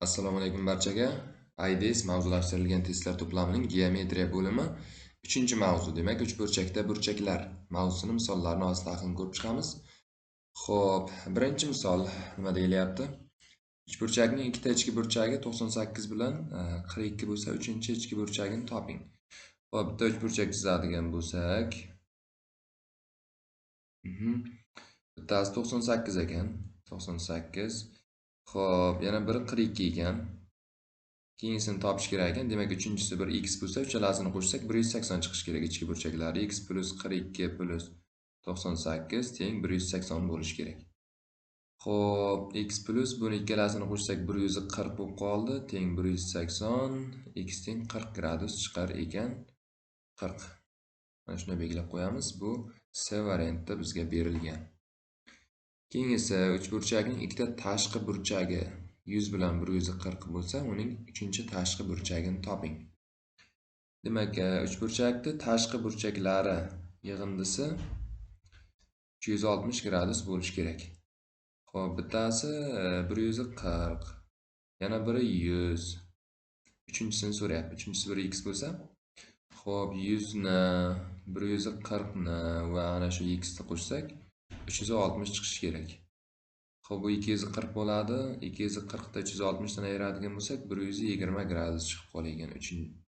Assalomu alaykum barchaga. IDES mavzulashtirilgan testlar to'plamining geometriya bo'limi 3-mavzu, demak uchburchakda burchaklar mavzusini misollarini hozir tahlil ko'rib chiqamiz. Xo'p, birinchi misol nima deyilyapti? Uchburchakning ikkita ichki burchagi 98 bilan 42 bo'lsa, uchinchi ichki burchagini toping. Xo'p, bitta uchburchak chizadigan bo'lsak, bittasi 98 ekan, 98. Xo'p, yana biri 42 ekan. Keyingisini topish kerak ekan. Demak, uchinchisi bir x bo'lsa, uchalasini qo'shsak 180 chiqishi kerak ichki burchaklari. X plus 42 plus 98 teng 180 bo'lishi kerak. Xo'p, x plus buni ikkalasini qo'shsak 140 bo'lib qoldi, teng 180, x teng 40 gradus chiqar ekan. 40. Mana shuni belgilab qo'yamiz. Bu C variantda bizga berilgan. Keyingisi uchburchakning ikkita tashqi burchagi 100 bilan 140 bo'lsa, uning uchinchi tashqi burchagini toping. Demak, uchburchakning tashqi burchaklari yig'indisi 360 gradus bo'lishi kerak. Xo'p, bittasi 140, yana biri 100. Uchinchisini so'rayapti. Uchinchisi bir x bo'lsa, xo'p, 100 ni, 140 ni va ana shu x ni qo'shsak 360 chiqishi kerak. Xo'p, bu 240 bo'ladi. 240 da 360 dan ayiradigan bo'lsak, 120 gradus chiqib qolgan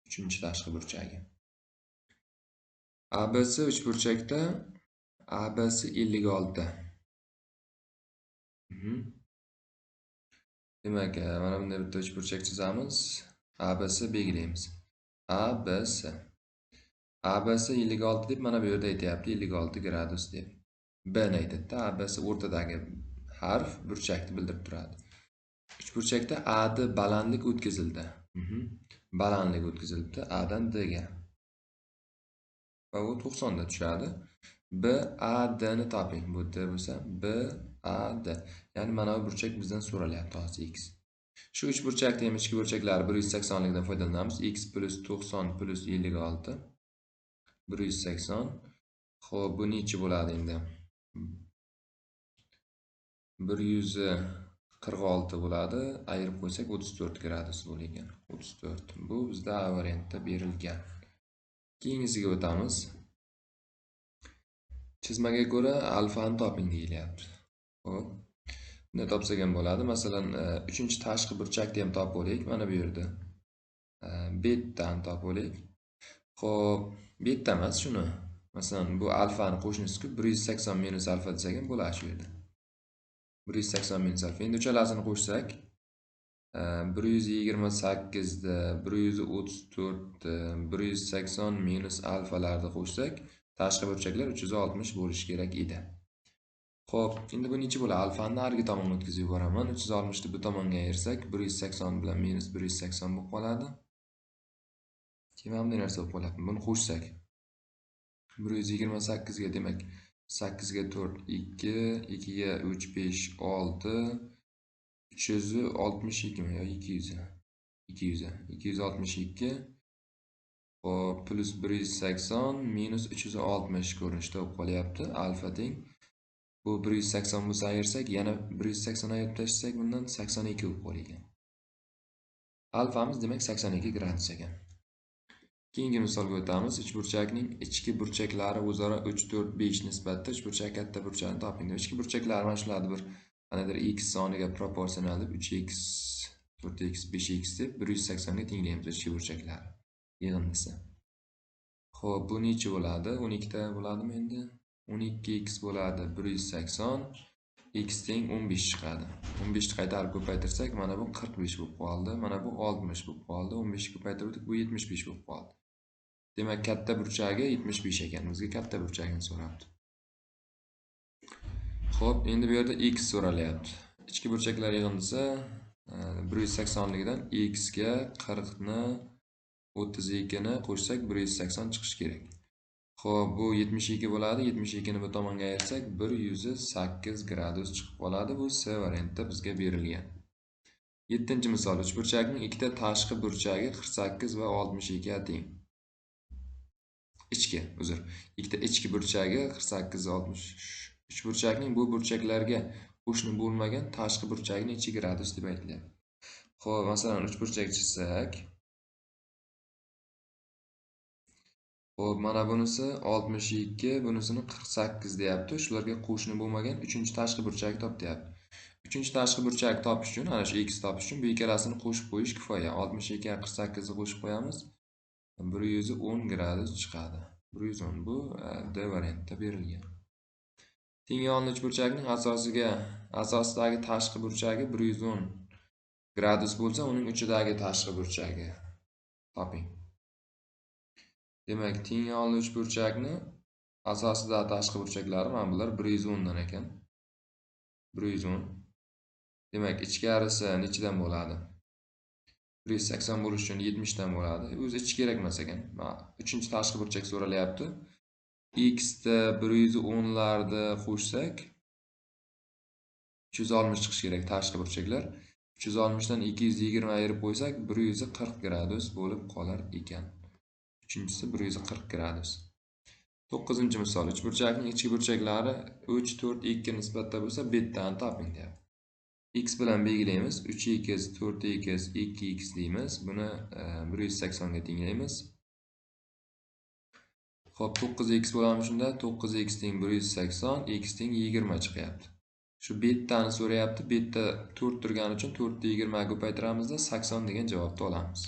uchinchi tashqi burchagi. ABC uchburchakda ABC 56. Demak, mana bunday bitta uchburchak chizamiz. ABC belgilaymiz. ABC. ABC 56 deb mana bu yerda aytayapti, 56 gradus deb. B ni aytadi. ABC o'rtadagi harf burchakni bildirib turadi. Uchburchakda AD balandlik o'tkazildi. Balandlik o'tkazilibdi A dan D ga. Va u 90 da tushadi. B A D ni toping. Bu D bo'lsa B A D. Ya'ni mana bu burchak bizdan so'ralyapti hozir x. Shu uchburchakda ham ichki burchaklari 180 likdan foydalanamiz. X plus 90 plus 56 180. Xo'p, bu necha bo'ladi endi? 146 bo'ladi. Ayirib qo'ysak 34 gradus bo'lgan. 34. Bu bizda A variantda berilgan. Keyingisiga o'tamiz. Chizmaga ko'ra alfani toping deyilyapti. Xo'p. Buni topsak ham bo'ladi. Masalan, 3-chi tashqi burchakni ham topib olaylik. Mana bu yerda. Betdan topib olaylik. Xo'p, beta emas shuni. Masalan, bu alfani qo'shnisiku 180 minus alfa desak ham bo'ladi shu yerda. 180 minus alfa. Endi uchalasini qo'shsak 128 da 134 da 180 minus alfalarni qo'shsak, tashqi burchaklar 360 bo'lishi kerak edi. Xo'p, endi bu necha bo'ladi? Alfani narigi tomonga o'tkazib yuboraman. 360 ni bu tomonga ayirsak, 180 bilan minus 180 bo'lib qoladi. Keyin mana bunday narsa bo'lib qoladi. Buni qo'shsak 128 ga, demak 8 ga 4 2, 2 ga 3 5 6, 362 mi yo 200? 200. 262. Xo'p, plus 180 minus 360 ko'rinishda bo'lib qolyapti. Alfa teng. Bu 180 bo'lsa ayirsak, yana 180 ayirib tashlasak, bundan 82 bo'lib qolgan. Alfamiz demak 82 gradus ekan. Keyingi misolga o'tamiz. Uchburchakning ichki burchaklari o'zaro 3, 4, 5 nisbatda uchburchak katta burchakni toping. Ichki burchaklari mana shularni bir qanaydir x soniga proporsional deb 3x, 4x, 5x deb 180 ga tenglaymiz ichki burchaklari yig'indisi. Xo'p, bu necha bo'ladi? 12 ta bo'ladimi endi? 12x bo'ladi 180, x teng 15 chiqadi. 15 ni qaytarib ko'paytirsak, mana bu 45 bo'lib qoldi, mana bu 60 bo'lib qoldi. 15 ni ko'paytirdik, bu 75 bo'lib qoldi. Demak, katta burchagi 75 ekan. Bizga katta burchagini so'rabdi. Xo'p, endi bu yerda x so'ralyapti. Ichki burchaklar yig'indisi 180 ligidan x ga 40 ni 32 ni qo'shsak 180 chiqishi kerak. Xo'p, bu 72 bo'ladi. 72 ni bu tomonga ayirsak 108 gradus chiqib qoladi. Bu C variantda bizga berilgan. 7-misol. Uchburchakning ikkita tashqi burchagi 48 va 62 ga teng. Ichki, uzr. Ikkita ichki burchagi 48 va 60. Uchburchakning bu burchaklarga qo'shni bo'lmagan tashqi burchagi necha gradus deb aytilyapti. Xo'p, masalan, uchburchak chizsak. Xo'p, mana bunisi 62, bunisini 48 deyapti. Shularga qo'shni bo'lmagan 3-tashqi burchakni top deyapti. 3-tashqi burchakni topish uchun, ana shu x topish uchun bu ikkalasini qo'shib qo'yish kifoya. 62 ga 48 ni qo'shib qo'yamiz. 110 gradus chiqadi. 110 bu D variantda berilgan. Teng yonli uchburchakning asosidagi tashqi burchagi 110 gradus bo'lsa, uning uchidagi tashqi burchagi toping. Demak, teng yonli uchburchakni asosida tashqi burchaklari mana bular 110 dan ekan. 110. Demak, ichkarisi nechidan bo'ladi? 180 bo'lishi uchun 70 dan bo'ladi. O'zi ichi kerak emas ekan. Mana 3-tashqi burchak so'ralyapti. X da 110 larni qo'shsak 360 chiqishi kerak tashqi burchaklar. 360 dan 220 ayirib qo'ysak 140 gradus bo'lib qolar ekan. Uchinchisi 140 gradus. 9-misol. Uchburchakning ichki burchaklari 3, 4, 2 nisbatda bo'lsa, betani toping deyapti. X bilan belgilaymiz. 3x, 4x, 2x deymiz. Buni 180 ga tenglaymiz. Xo'p, 9x bo'ladimi shunda? 9x teng 180, x teng 20 chiqyapti. Shu betani so'rayapti. Beta 4 turgani uchun 4 ni 20 ga ko'paytiramizda 80 degan javobni olamiz.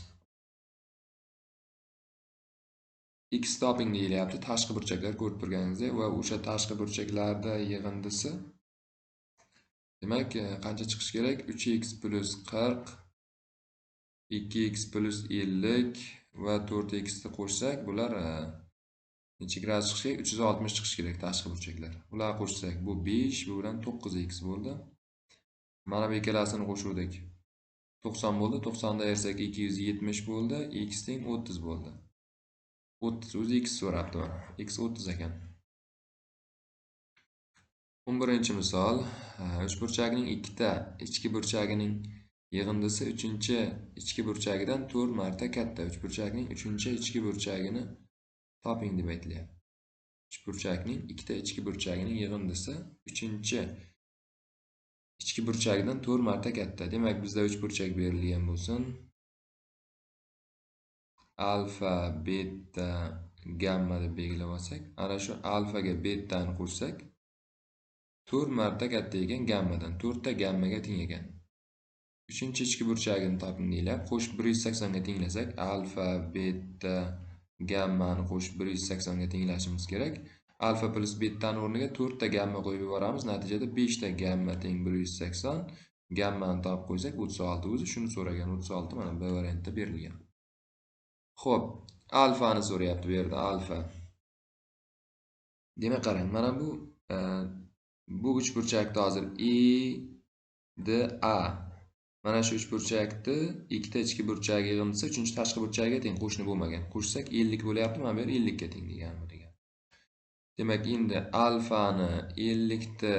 X toping deyilyapti. Tashqi burchaklar ko'rib turganingizdek va o'sha tashqi burchaklarda yig'indisi. Demak, qancha chiqishi kerak? 3x plus 40, 2x plus 50 va 4x ni qo'shsak, bular necha gradus chiqishi kerak? 360 chiqishi kerak tashqi burchaklar. Ular qo'shsak, bu 5, bu bilan 9x bo'ldi. Mana bu ikkalasini qo'shuvdik. 90 bo'ldi. 90 dan ayirsak 270 bo'ldi. X teng 30 bo'ldi. 30 o'zi x so'rabdi mana. X 30 ekan. 11-misol. Uchburchakning ikkita ichki burchagining yig'indisi 3-ichki burchagidan 4 marta katta. Uchburchakning 3-ichki burchagini toping deb aytilyapti. Uchburchakning ikkita ichki burchagining yig'indisi 3-ichki burchagidan 4 marta katta. Demak, bizda uchburchak berilgan bo'lsin. Alfa, beta, gamma deb belgilab olsak, ana shu alfaga betani qo'shsak 4 marta katta ekan gammadan. 4 ta gammaga teng ekan. 3-ichki burchagini toping deyilyapti. Qo'shib 180 ga tenglasak, alfa, beta, gammani qo'shib 180 ga tenglashimiz kerak. Alfa plus betani o'rniga 4 ta gamma qo'yib yuboramiz. Natijada 5 ta gamma teng 180. Gammani topib qo'ysak 36. O'zi shuni so'ragan 36 mana B variantda berilgan. Xo'p, alfani so'rayapti bu yerda alfa. Demak, qarang, mana bu uchburchakni hozir E D A. Mana shu uchburchakni ikkita ichki burchagi yig'indisi 3-tashqi burchagiga teng, qo'shni bo'lmagan. Qo'shsak 50 bo'lyapti, mana bu yer 50 ga teng degan bu degan. Demak, endi alfani 50 ta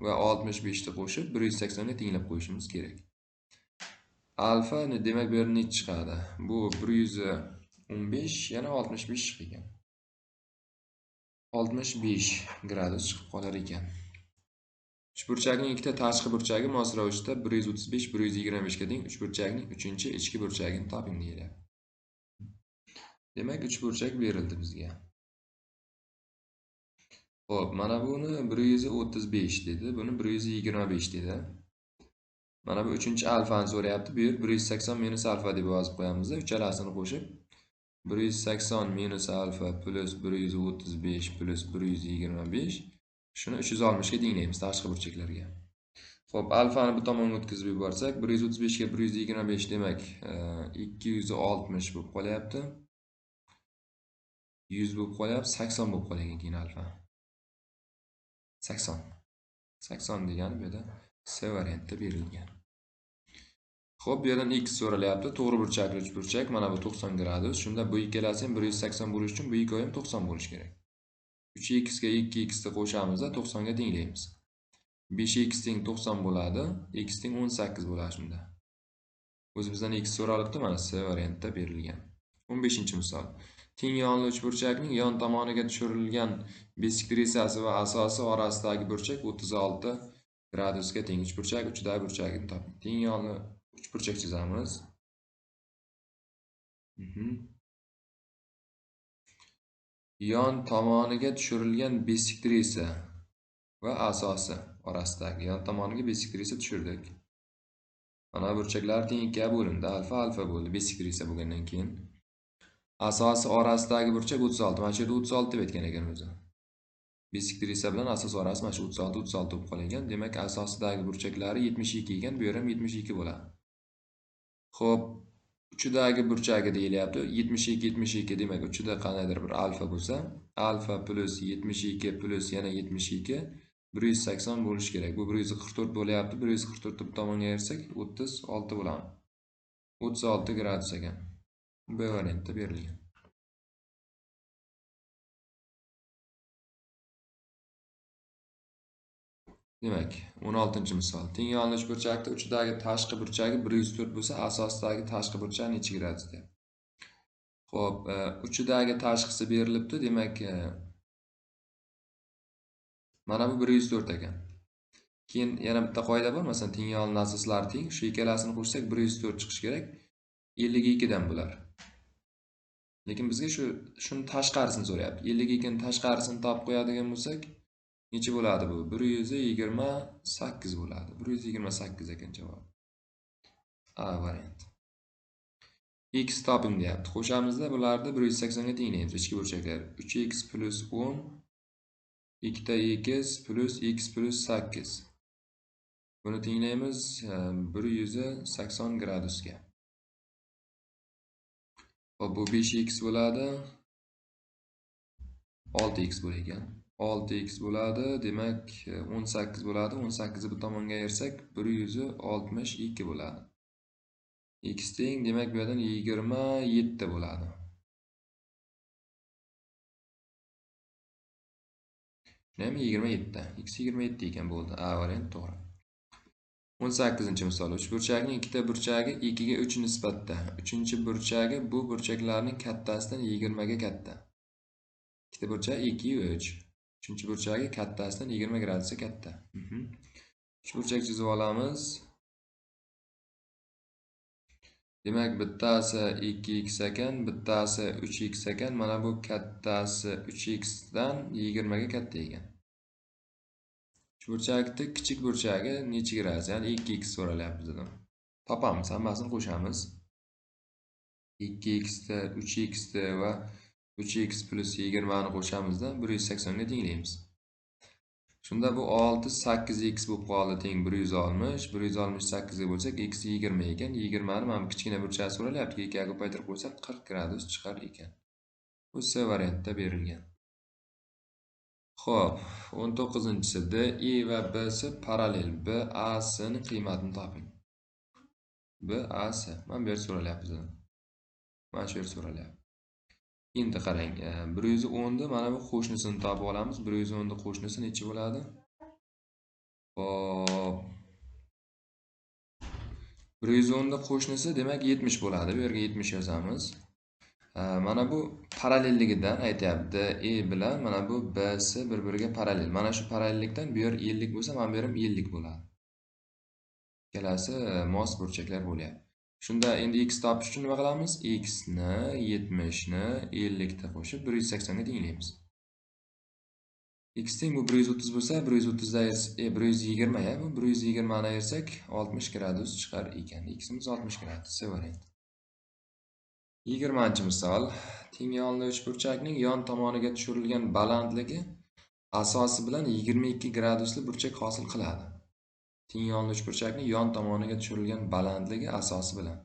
va 65 ta qo'shib 180 ga tenglab qo'yishimiz kerak. Alfa demak bu yerda necha chiqadi? Bu 115 yana 65 chiqgan. 65 gradus chiqib qolar ekan. Uchburchakning ikkita tashqi burchagi mos ravishda 135 125 ga teng. Uchburchakning 3-ichki burchagini toping deyilyapti. Demak, uchburchak berildi bizga. Xo'p, mana buni 135 dedi, buni 125 dedi. Mana bu 3-alfani so'rayapti. Bu yer 180 minus alfa deb yozib qo'yamiz. Uchalasini qo'shib 180 minus alfa plus 135 plus 125 shuni 360 ga tenglaymiz tashqi burchaklarga. Xo'p, alfani bu tomonga o'tkazib yuborsak 135 ga 125 demak 260 bo'lib qolyapti. 100 bo'lib qolyapti, 80 bo'lib qolgan keyin alfa. 80. 80 degani bu yerda C variantda berilgan. Xo'p, bu yerdan x so'ralyapti. To'g'ri burchakli uchburchak, mana bu 90 gradus. Shunda bu ikkalasi ham 180 bo'lishi uchun bu ikkovi ham 90 bo'lishi kerak. 3x ga 2x ni qo'shamiz-da 90 ga tenglaymiz. 5x teng 90 bo'ladi, x teng 18 bo'ladi shunda. O'zimizdan x so'ralibdi, mana C variantda berilgan. 15-misol. Teng yonli uchburchakning yon tomoniga tushirilgan bisektrisasi va asosi orasidagi burchak 36 gradusga teng. Uchburchak uchidagi burchagini toping. Teng yonli Uchburchak chizamiz. Yon tomoniga tushirilgan bisektrisa va asosi orasidagi yon tomoniga bisektrisa tushirdik. Mana burchaklar teng ikkiga bo'lindi. Alfa alfa bo'ldi bisektrisa bo'lgandan keyin. Asosi orasidagi burchak 36. Mana shu yerda 36 deb aytgan ekan o'zi. Bisektrisa bilan asos orasi mana shu 36 36 bo'lib qolgan. Demak, asosidagi burchaklari 72 ekan, bu yer ham 72 bo'ladi. Xo'p, uchidagi burchagi deyilyapti. 72 72, demak, uchida qandaydir bir alfa bo'lsa, alfa plus 72 plus yana 72 180 bo'lishi kerak. Bu 144 bo'lyapti. 144 ni bu tomonga ayirsak 36 bo'ladi. 36 gradus ekan. B variantda berilgan. Demak, 16-misol. Teng yonli uchburchakda uchidagi tashqi burchagi 104 bo'lsa, asosidagi tashqi burchak necha gradus deyapti. Xo'p, uchidagi tashqisi berilibdi. Demak, mana bu 104 ekan. Keyin yana bitta qoida bor, masalan, teng yonli asoslar teng, shu ikkalasini qo'shsak 104 chiqishi kerak. 52 dan bular. Lekin bizga shuni tashqarisini so'rayapti. 52 ning tashqarisini topib qo'yadigan bo'lsak, necha bo'ladi bu? 128 bo'ladi. 128 ekan javob. A variant. X toping deyapti. Qo'shamizda bularni 180 ga tenglaymiz ichki burchaklar. 3x plus 10 2 x plus x plus 8. Buni tenglaymiz 180 gradusga. Xo'p, bu 5x bo'ladi. 6x bo'lar ekan. 6x bo'ladi, demak 18 bo'ladi. 18 ni bu tomonga ayirsak 162 bo'ladi. X teng, demak bu yerdan 27 bo'ladi. Nima 27? X 27 ekan bo'ldi. A variant to'g'ri. 18-misol. Uchburchakning ikkita burchagi 2 ga 3 nisbatda. Uchinchi burchagi bu burchaklarning kattasidan 20 ga katta. Ikkita burchak 2 3. Uchinchi burchagi kattasidan 20 gradusga katta. Uchburchak chizib olamiz. Demak, bittasi 2x ekan, bittasi 3x ekan. Mana bu kattasi 3x dan 20 ga katta ekan. Uchburchakning kichik burchagi necha gradus? Ya'ni 2x so'ralyapti bizdan. Topamiz, hammasini qo'shamiz. 2x ta, 3x ta va 3x plus 20 ni qo'shamizda 180 ga tenglaymiz. Shunda bu 6 8x bo'lib qoldi teng 160, 168 ga bo'lsak x 20 ekan. 20 ni mana bu kichkina burchagi so'ralyapti. 2 ga ko'paytirib qo'ysak 40 gradus chiqar ekan. Bu C variantda berilgan. Xo'p, 19-chisi D, E va B C parallel. B A C ning qiymatini toping. B A C. Mana bu yer so'ralyapti bizdan. Mana shu yer so'ralyapti. Endi qarang, 110 ni mana bu qo'shnisini topib olamiz. 110 ni qo'shnisi necha bo'ladi? Xo'p. 110 ni qo'shnisi demak 70 bo'ladi. Bu yerga 70 yozamiz. Mana bu parallelligidan aytyapti. E bilan mana bu BC bir-biriga parallel. Mana shu parallellikdan bu yer 50 bo'lsa, mana bu yer ham 50 bo'ladi. Ikkalasi mos burchaklar bo'lyapti. Shunda endi x topish uchun nima qilamiz? X ni 70 ni 50 ta qo'shib 180 ga tenglaymiz. X teng bu 130 bo'lsa, 130 dan 120 ya, bu 120 ni ayirsak 60 gradus chiqar ekan. Ximiz 60 gradus, C variant. 20-misol. Teng yonli uchburchakning yon tomoniga tushirilgan balandligi asosi bilan 22 gradusli burchak hosil qiladi. Teng yonli uchburchakning yon tomoniga tushirilgan balandligi asosi bilan.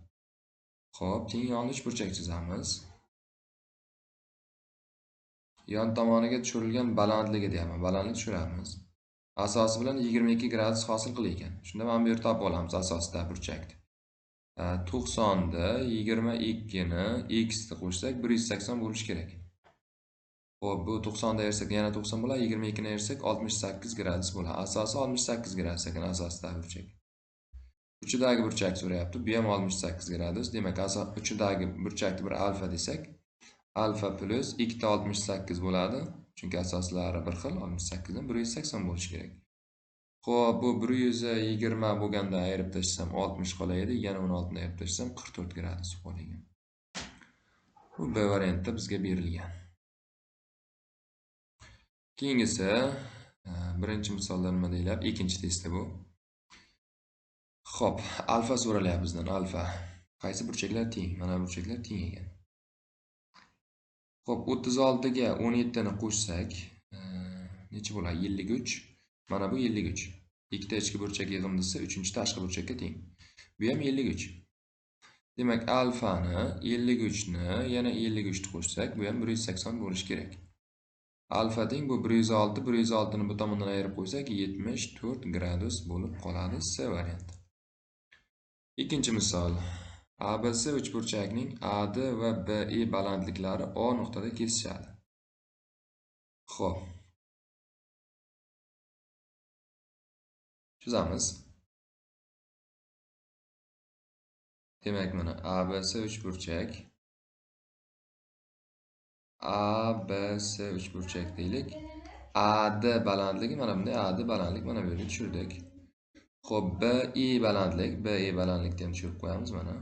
Xo'p, teng yonli uchburchak chizamiz. Yon tomoniga tushirilgan balandligi deyapman. Balandlik tushiramiz. Asosi bilan 22 gradus hosil qilar ekan. Shunda mana bu yerda topib olamiz asosida burchakni. 90 da 22 ni x ni qo'shsak 180 bo'lishi kerak. Xo'p, bu 90 da ayirsak yana 90 bo'ladi, 22 ni ayirsak 68 gradus bo'ladi. Asosi 68 gradus ekan asosida burchak. Uchidagi burchak so'rayapti. Bu ham 68 gradus. Demak, uchidagi burchakni bir alfa desak, alfa plus 2 ta 68 bo'ladi. Chunki asoslari bir xil, 68 dan 180 bo'lishi kerak. Xo'p, bu 120 bo'lganda ayirib tashlasam 60 qolaydi, yana 16 ni ayirib tashlasam 44 gradus qolar. Bu B variantda bizga berilgan. Keyingisi birinchi misolda nima deyilyapti? Ikkinchi testda bu. Xo'p, alfa so'ralyapti bizdan, alfa. Qaysi burchaklar teng? Mana burchaklar teng ekan. Xo'p, 36 ga 17 ni qo'shsak, necha bo'ladi? 53. Mana bu 53. Ikkita ichki burchak yig'indisi 3-chi tashqi burchakka teng. Bu ham 53. Demak, alfani 53 ni yana 53 ni qo'shsak, bu ham 180 bo'lishi kerak. Alfa teng bu 106, 106 ni bu tomondan ayirib qo'ysak 74 gradus bo'lib qoladi C varianti. Ikkinchi misol. ABC uchburchakning AD va BE balandliklari O nuqtada kesishadi. Xo'p. Chizamiz. Demak, mana ABC uchburchak, ABC uchburchak deylik. AD balandligi mana bunday, AD balandlik mana bu yerga tushirdik. Xo'p, BE balandlik, BE balandlikni ham tushirib qo'yamiz mana.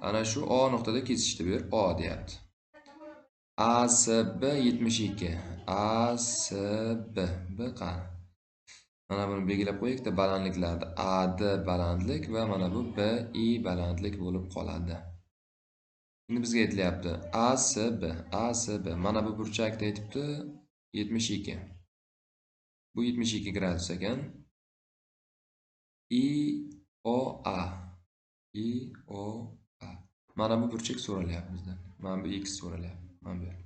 Ana shu O nuqtada kesishdi, bu yer O deyapti. ASB 72. ASB B qani? Mana buni belgilab qo'yaylik-da balandliklarni. AD balandlik va mana bu BE balandlik bo'lib qoladi. Endi bizga aytilyapti ASB, ASB mana bu burchakda aytibdi 72. Bu 72 gradus ekan. IOA, IOA. Mana bu burchak so'ralyapti bizdan. Mana bu x so'ralyapti. Mana bu yer.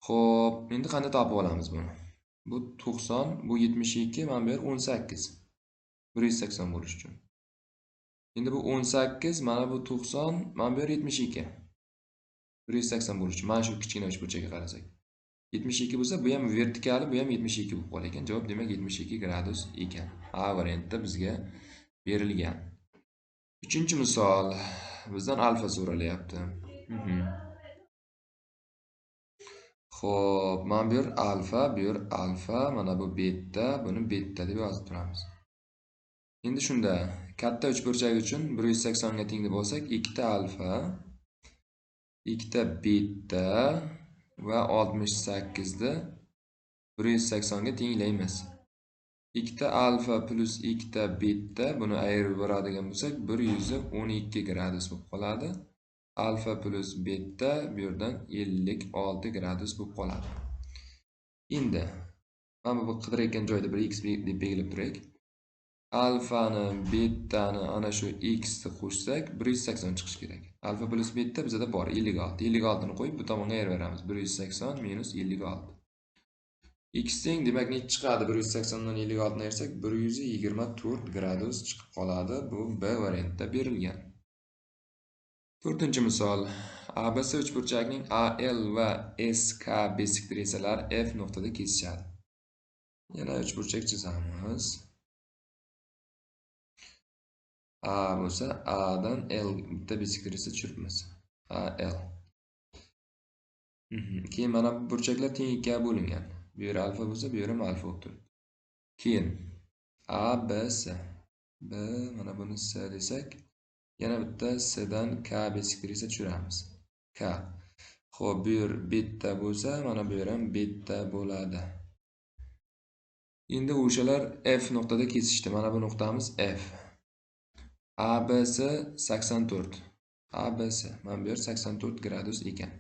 Xo'p, endi qanday topib olamiz buni? Bu 90, bu 72, mana bu yer 18. 180 bo'lishi uchun. Endi bu 18, mana bu 90, mana bu yer 72. 180 bo'lishi uchun. Mana shu kichkina uchburchakka qarasak. 72 bo'lsa, bu ham vertikali, bu ham 72 bo'lib qolar ekan. Javob demak 72 gradus ekan. A variantda bizga berilgan. Uchinchi misol. Bizdan alfa so'ralyapti. Xo'p, mana bu yer alfa, bu yer alfa, mana bu beta, buni beta deb yozib turamiz. Endi shunda katta uchburchak uchun 180 ga teng deb olsak, ikkita alfa, ikkita beta va 68 ni 180 ga tenglaymiz. Ikkita alfa plus ikkita beta, buni ayirib yuboradigan bo'lsak 112 gradus bo'lib qoladi. Alfa plus beta bu yerdan 56 gradus bo'lib qoladi. Endi mana bu qidirayotgan joyda bir x deb belgilab turaylik. Alfani, betani ana shu x ni qo'shsak 180 chiqishi kerak. Alfa plus beta bizda bor 56. 56 ni qo'yib bu tomonga ayirib beramiz. 180 minus 56. X teng demak necha chiqadi? 180 dan 56 ni ayirsak 124 gradus chiqib qoladi. Bu B variantda berilgan. To'rtinchi misol. ABC uchburchakning AL va SK besiktrisalari F nuqtada kesishadi. Yana uchburchak chizamiz. A bo'lsa A dan L bitta besiktrisa tushiribmiz. AL. Keyin mana bu burchaklar teng ikkiga bo'lingan. Bu yer alfa bo'lsa, bu yer ham alfa bo'lib turibdi. Keyin A B S. B mana buni S desak, yana bitta S dan K besiktrisa tushiramiz. K. Xo'p, bu yer beta bo'lsa, mana bu yer ham beta bo'ladi. Endi o'shalar F nuqtada kesishdi. Mana bu nuqtamiz F. ABC 84. ABC mana bu yer 84 gradus ekan.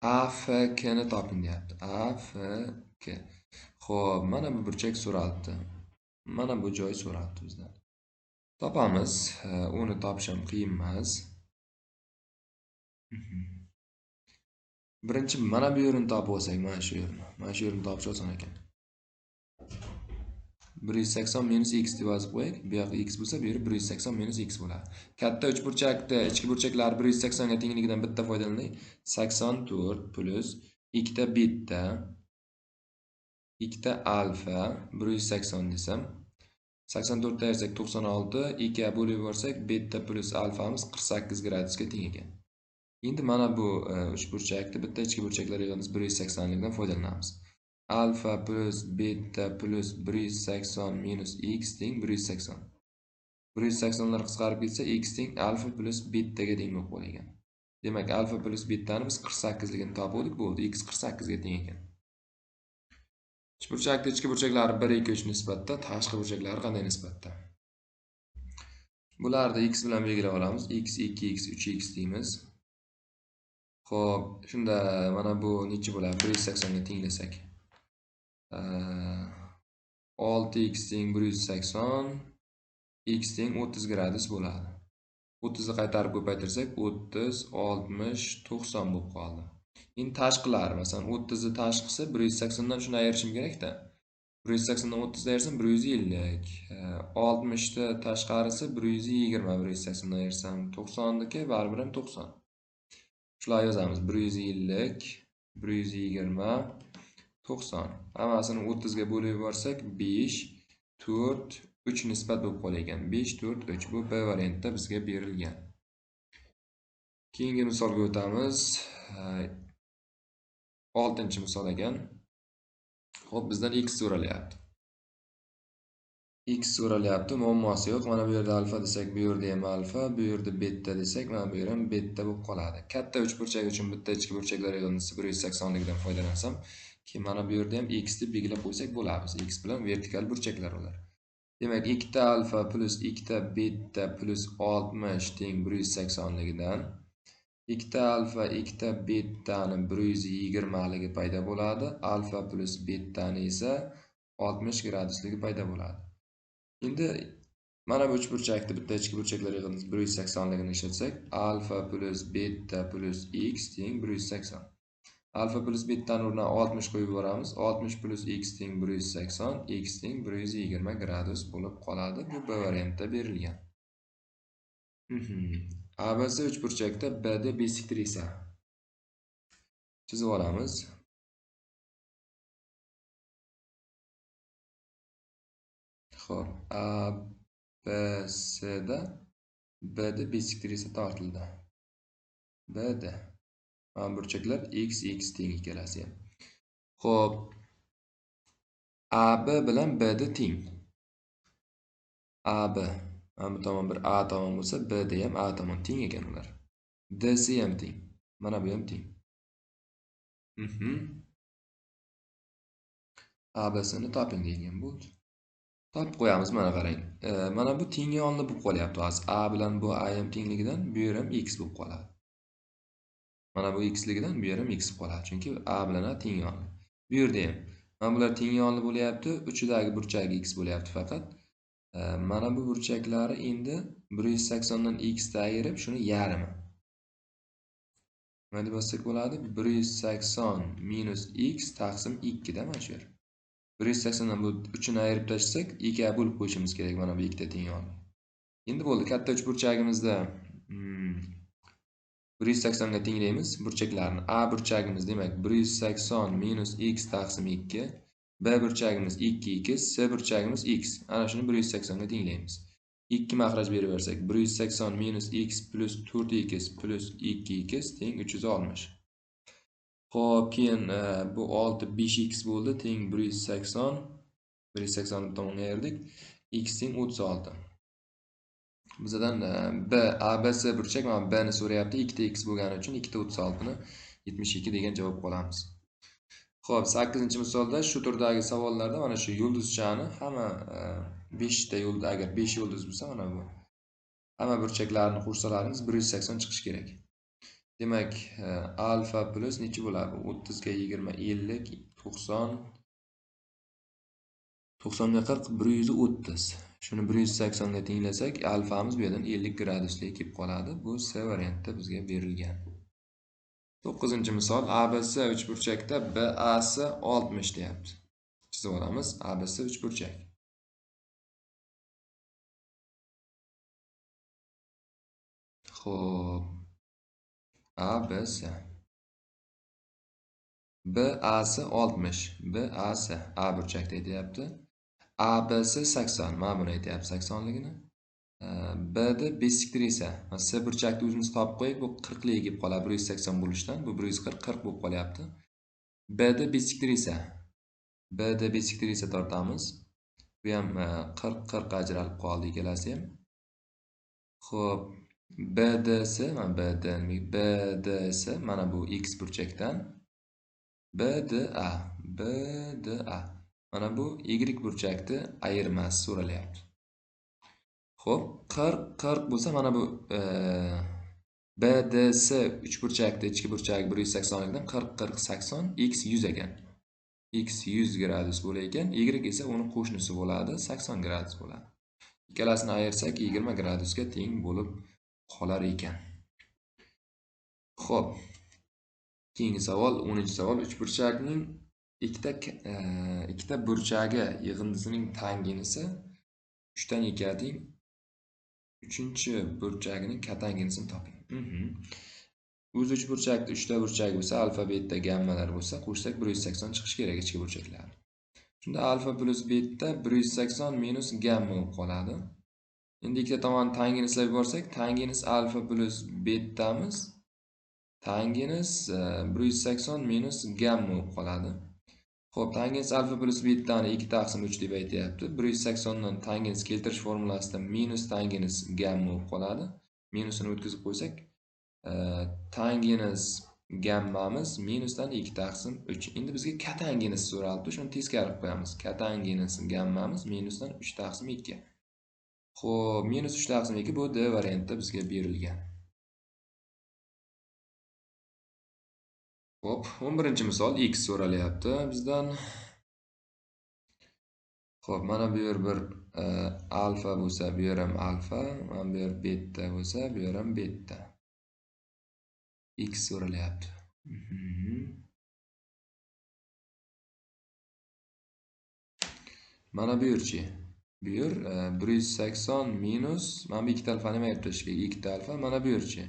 AFK ni toping deyapti. AFK. Xo'p, mana bu burchak so'ralibdi. Mana bu joy so'ralibdi bizdan. Topamiz. Uni topish ham qiyin emas. Birinchi mana bu yerini topib olsak, mana shu yerni. Mana shu yerni topish oson ekan. 180 minus x deb yozib qo'yaylik. Bu yoqda x bo'lsa, bu yer 180 minus x bo'ladi. Katta uchburchakda ichki burchaklar 180 ga tengligidan bitta foydalandik. 84 plus ikkita beta, ikkita alfa 180 desam, 84 dan ayirsak 96, 2 ga bo'lib yuborsak beta plus alfamiz 48 gradusga teng ekan. Endi mana bu uchburchakda bitta ichki burchaklar yig'indisi 180 likdan foydalanamiz. Alfa plus beta plus 180 minus x teng 180. 180lar qisqarib ketsa, x teng alfa plus betaga teng bo'lib qolgan. Demak, alfa plus betani biz 48 ligini topdik, bo'ldi. X 48 ga teng ekan. Uchburchakning ichki burchaklari 1 2 3 nisbatda, tashqi burchaklari qanday nisbatda? Bularni x bilan belgilab olamiz. X 2 x 3 x deymiz. Xo'p, shunda mana bu necha bo'ladi? 180 ga tenglasak. 6x teng 180, x teng 30 gradus bo'ladi. 30 ni qaytarib ko'paytirsak, 30, 60, 90 bo'lib qoldi. Endi tashqilari, masalan, 30 ni tashqisi 180 dan shuni ayirishim kerak-da. 180 dan 30 ni ayirsam 150. 60 ni tashqarisi 120, 180 dan ayirsam 90 niki baribir ham 90. Shular yozamiz. 150, 120, 90. Hammasini 30 ga bo'lib yuborsak 5, 4, 3 nisbat bo'lib qolar ekan. 5, 4, 3. Bu B variantda bizga berilgan. Keyingi misolga o'tamiz. 6-misol ekan. Xo'p, bizdan x so'ralyapti. X so'ralyapti, muammosi yo'q. Mana bu yerda alfa desak, bu yerda ham alfa, bu yerda beta desak, mana bu yer ham beta bo'lib qoladi. Katta uchburchak uchun bitta ichki burchaklar yig'indisi 180 ligidan foydalansam, keyin mana bu yerda ham x deb belgilab qo'ysak bo'ladi. X bilan vertikal burchaklar ular. Demak, 2 ta alfa plus 2 ta beta plus 60 teng 180 ligidan 2 ta alfa 2 ta betani 120 ligi paydo bo'ladi. Alfa plus betani esa 60 gradusligi paydo bo'ladi. Endi mana bu uchburchakni bitta ichki burchaklar yig'indisi 180 ligini ishlatsak, alfa plus beta plus x teng 180. Alfa plus betani o'rniga 60 qo'yib yuboramiz. 60 plus x teng 180, x teng 120 gradus bo'lib qoladi. Bu B variantda berilgan. ABC uchburchakda BD bisektrisa. Chizib olamiz. Xo'p, ABCda BD bisektrisa tortildi. BD. Mana burchaklar x x teng ikkalasi ham. Xo'p, AB bilan BD teng. AB mana bu tomon bir A tomon bo'lsa, BD ham A tomon teng ekan ular. DC ham teng. Mana bu ham teng. ABCni toping degan bo'ldi. Topib qo'yamiz, mana qarang. Mana bu teng yonli bo'lib qolyapti hozir. A bilan bu A ham tengligidan bu yer ham x bo'lib qoladi. Mana bu x ligidan bu yer ham x bo'lib qoladi. Chunki A bilan A teng yonli. Bu yerda ham mana bular teng yonli bo'lyapti. Uchidagi burchagi x bo'lyapti faqat. Mana bu burchaklari endi 180 dan x ni ayirib, shuni yarmi. Nima deb yozsak bo'ladi? 180 minus x taqsim 2 da mana shu yer. 180 dan bu 3 ni ayirib tashlasak, 2 ga bo'lib qo'yishimiz kerak mana bu ikkita teng yonli. Endi bo'ldi, katta uchburchagimizda 180 ga tenglaymiz burchaklarni. A burchagimiz demak 180 minus x taqsim 2, B burchagimiz 2x, C burchagimiz x. Ana shuni 180 ga tenglaymiz. 2 maxraj berib bersak, 180 minus x plus 4x plus 2x teng 360. Xo'p, keyin bu 6 5x bo'ldi, teng 180. 180 ni tomonga ayirdik. X teng 36. Bizdan B, ABC burchak, mana B ni so'rayapti. 2 ta x bo'lgani uchun 2 ta 36 ni 72 degan javob qolamiz. Xo'p, 8-misolda shu turdagi savollarda mana shu yulduzchani hamma 5 ta yulduz, agar 5 yulduz bo'lsa, mana bu hamma burchaklarni qo'shsalaringiz 180 chiqishi kerak. Demak, alfa plus necha bo'ladi? 30 ga 20 50 90 90 ga 40 130. Shuni 180 ga tenglasak, alfamiz bu yerdan 50 gradusga kelib qoladi. Bu C variantda bizga berilgan. 9-misol ABC uchburchakda BAC 60 deyapti. Chizib olamiz. ABC uchburchak. Xo'p. ABC. BAC 60. BAC A burchakda aytyapti. ABC 80. Mana buni aytyapti 80 ligini. BD bisektrisa. C burchakni o'zimiz topib qo'ydik. Bu 40 lik kelib qoladi 180 bo'lishdan. Bu 140 40 bo'lib qolyapti. BD bisektrisa. BD bisektrisa tortamiz. Bu ham 40 40 ajralib qoldi ikkalasi ham. Xo'p, BDS, mana BD, BDS mana bu x burchakdan, BDA, BDA mana bu y burchakni ayirmasi so'ralyapti. Xo'p, 40 40 bo'lsa mana bu BDS uchburchakni ichki burchagi 180 likdan 40 40 80, x 100 ekan. X 100 gradus bo'lar ekan, y esa uni qo'shnisi bo'ladi, 80 gradus bo'ladi. Ikkalasini ayirsak 20 gradusga teng bo'lib qolar ekan. Xo'p. Keyingi savol, 10-savol. Uchburchakning ikkita burchagi yig'indisining tangenisi 3 dan 2 ga teng. 3-burchagining katangenisini toping. O'zi uchburchakda 3 ta burchagi bo'lsa, alfa, beta, gammalar bo'lsa, qo'shsak 180 chiqishi kerak ichki burchaklar. Shunda alfa plus beta 180 minus gamma bo'lib qoladi. Endi ikkita tomon tangenislar yuborsak, tangens alfa plus betamiz tangens 180 minus gamma bo'lib qoladi. Xo'p, tangens alfa plus betani 2 taqsim 3 deb aytayapti. 180 dan tangens keltirish formulasida minus tangens gamma bo'lib qoladi. Minusini o'tkazib qo'ysak, tangens gammamiz minusdan 2 taqsim 3. Endi bizga katangens so'ralibdi, shuni teskari qilib qo'yamiz. Katangens gammamiz minusdan 3 taqsim 2. Xo'p, minus 3 taqsim 2 bu D variantda bizga berilgan. Xo'p, 11-misol x so'ralyapti bizdan. Xo'p, mana bu yer bir alfa bo'lsa, bu yer ham alfa, mana bu yer beta bo'lsa, bu yer ham beta. X so'ralyapti. Mana bu yerchi. Bu yer 180 minus, mana bu ikkita alfani ayirib tashlash kerak. Ikkita alfa, mana bu yerchi.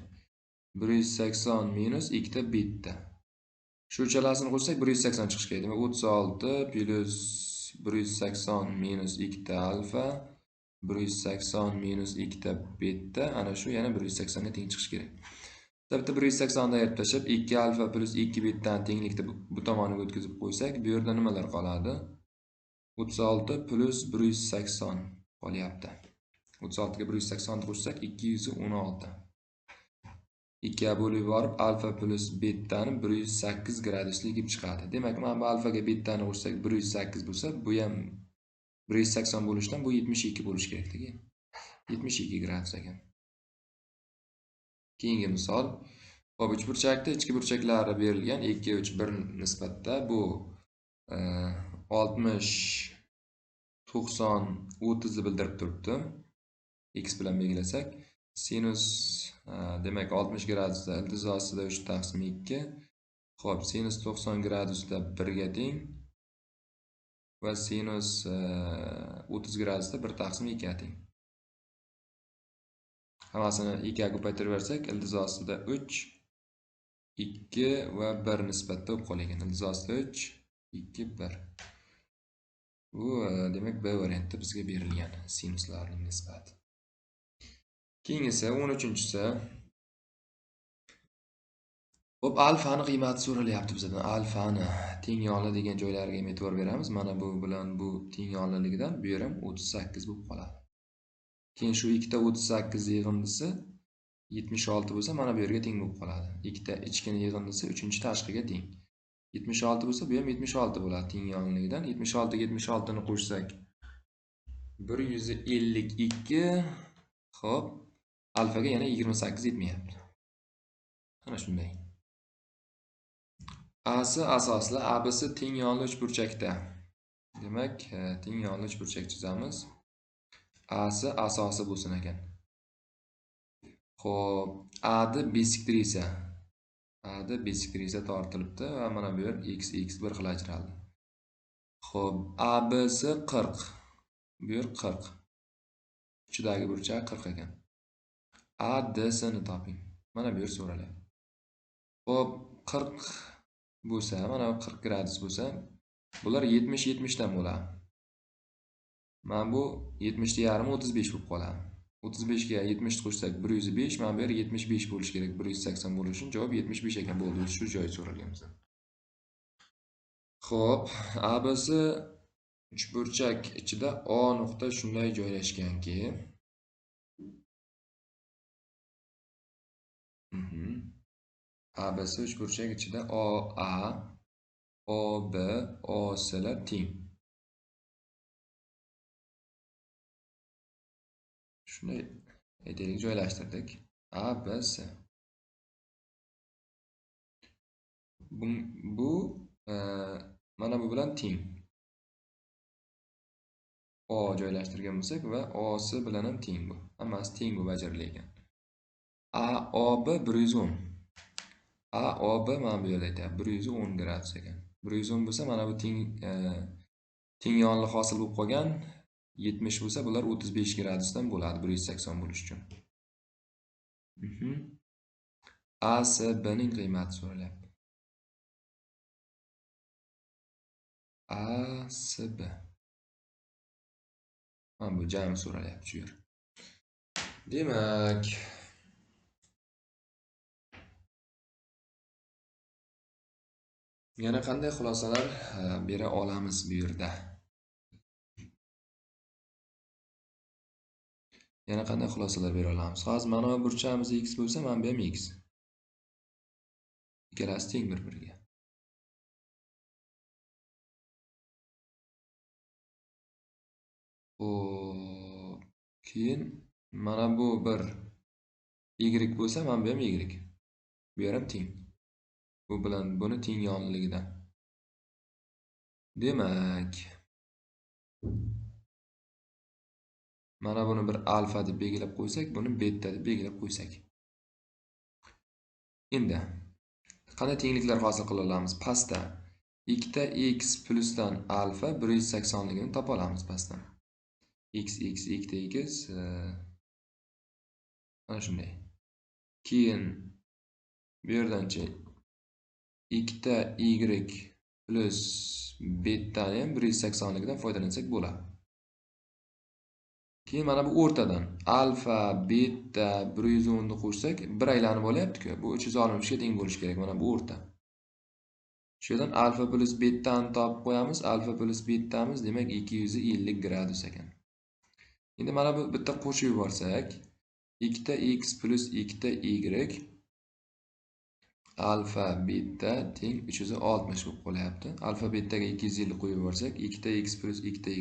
180 minus ikkita beta. Shu uchalasini qo'shsak 180 chiqishi kerak. Demak 36 plus 180 minus ikkita alfa 180 minus ikkita beta, ana shu yana 180 ga teng chiqishi kerak. Bitta 180 dan ayirib tashlab 2 alfa plus 2 betani tenglikda bu tomoniga o'tkazib qo'ysak, bu yerda nimalar qoladi? 36 plus 180 qolyapti. 36 ga 180 ni qo'shsak 216. 2 ga bo'lib borib alfa plus betani 108 graduslik kelib chiqadi. Demak, mana bu alfaga betani qo'shsak 108 bo'lsa, bu ham 180 bo'lishidan bu 72 bo'lishi kerakligi. 72 gradus ekan. Keyingi misol. Xo'p, uchburchakda ichki burchaklari berilgan 2 3 1 nisbatda bu 60 90 30 ni bildirib turibdi. X bilan belgilasak, sinus demak 60 gradusda ildiz ostida 3 taqsim 2. Xo'p, sinus 90 gradusda 1 ga teng va sinus 30 gradusda 1 taqsim 2 ga teng. Hammasini 2 ga ko'paytirib bersak, ildiz ostida 3 2 va 1 nisbatda bo'lib qolgan. Ildiz ostida 3 2 1. Bu demak B variantda bizga berilgan sinuslarning nisbati. Keyingisi 13-chisi. Xo'p, alfani qiymati so'ralyapti bizdan. Alfani teng yonli degan joylarga ham e'tibor beramiz. Mana bu bilan bu teng yonliligidan bu yer ham 38 bo'lib qoladi. Keyin shu ikkita 38 yig'indisi 76 bo'lsa, mana bu yerga teng bo'lib qoladi. Ikkita ichkini yig'indisi 3-chi tashqiga teng. 76 bo'lsa, bu ham 76 bo'ladi teng yonliligidan. 76 ga 76 ni qo'shsak 152. Xo'p, alfaga yana 28 yetmayapti. Ana shunday. A'si asosli, ABsi teng yonli uchburchakda. Demak, teng yonli uchburchak chizamiz. A'si asosi bo'lsin ekan. Xo'p, AD bisektrisa. AD bisektrisa tortilibdi va mana bu yer x x bir xil ajraldi. Xo'p, ABC 40. Bu yer 40. Ichidagi burchak 40 ekan. ADC ni toping. Mana bu yer so'ralyapti. Xo'p, 40 bo'lsa, mana 40 gradus bo'lsa, bular 70 70 dan bo'ladi. Mana bu 70 ni yarmi 35 bo'lib qoladi. 35 ga 70 qo'shsak 105, mana bu yer 75 bo'lishi kerak. 180 bo'lishi uchun javob 75 ekan bo'ldi. Shu joyi so'ralgan bizdan. Xo'p, ABC uchburchak ichida O nuqta shunday joylashganki, ABC uchburchak ichida OA, OB, OSlar teng. Shunday aytaylik, joylashtirdik. ABC. Bu mana bu bilan teng. O joylashtirgan bo'lsak va OS bilan ham teng bu. Hammasi teng bu bajarilgan. AOB 110. AOB mana bu yerda aytyapti 110 gradus ekan. 110 bo'lsa mana bu teng yonli hosil bo'lib qolgan. 70 bo'lsa bular 35 gradusdan bo'ladi 180 bo'lish uchun. ASB ning qiymati so'ralyapti. ASB. Mana bu jami so'ralyapti shu yer. Demak, yana qanday xulosalar bera olamiz bu yerda? Yana qanday xulosalar bera olamiz? Hozir mana bu burchamiz x bo'lsa, mana bu ham x. Ikkalasi teng bir-biriga. Xo'p, keyin mana bu bir y bo'lsa, mana bu ham y. Bu yer ham teng. Bu bilan buni teng yonligidan. Demak, mana buni bir alfa deb belgilab qo'ysak, buni beta deb belgilab qo'ysak. Endi qanday tengliklar hosil qila olamiz? Pastda 2ta x plusdan alfa 180 ligini topa olamiz pastdan. X x 2ta x mana shunday. Keyin bu yerdanchi 2ta y plus betani ham 180 ligidan foydalansak bo'ladi. Keyin mana bu o'rtadan alfa beta 110 ni qo'shsak, bir aylanib olyapti-ku. Bu 360 ga teng bo'lishi kerak mana bu o'rta. Shu yerdan alfa plus betani topib qo'yamiz. Alfa plus betamiz demak 250 gradus ekan. Endi mana bu bitta qo'shib yuborsak, 2ta x plus 2ta y alfa beta teng 360 bo'lib qolyapti. Alfa betaga 250 qo'yib yuborsak, 2ta x plus 2ta y.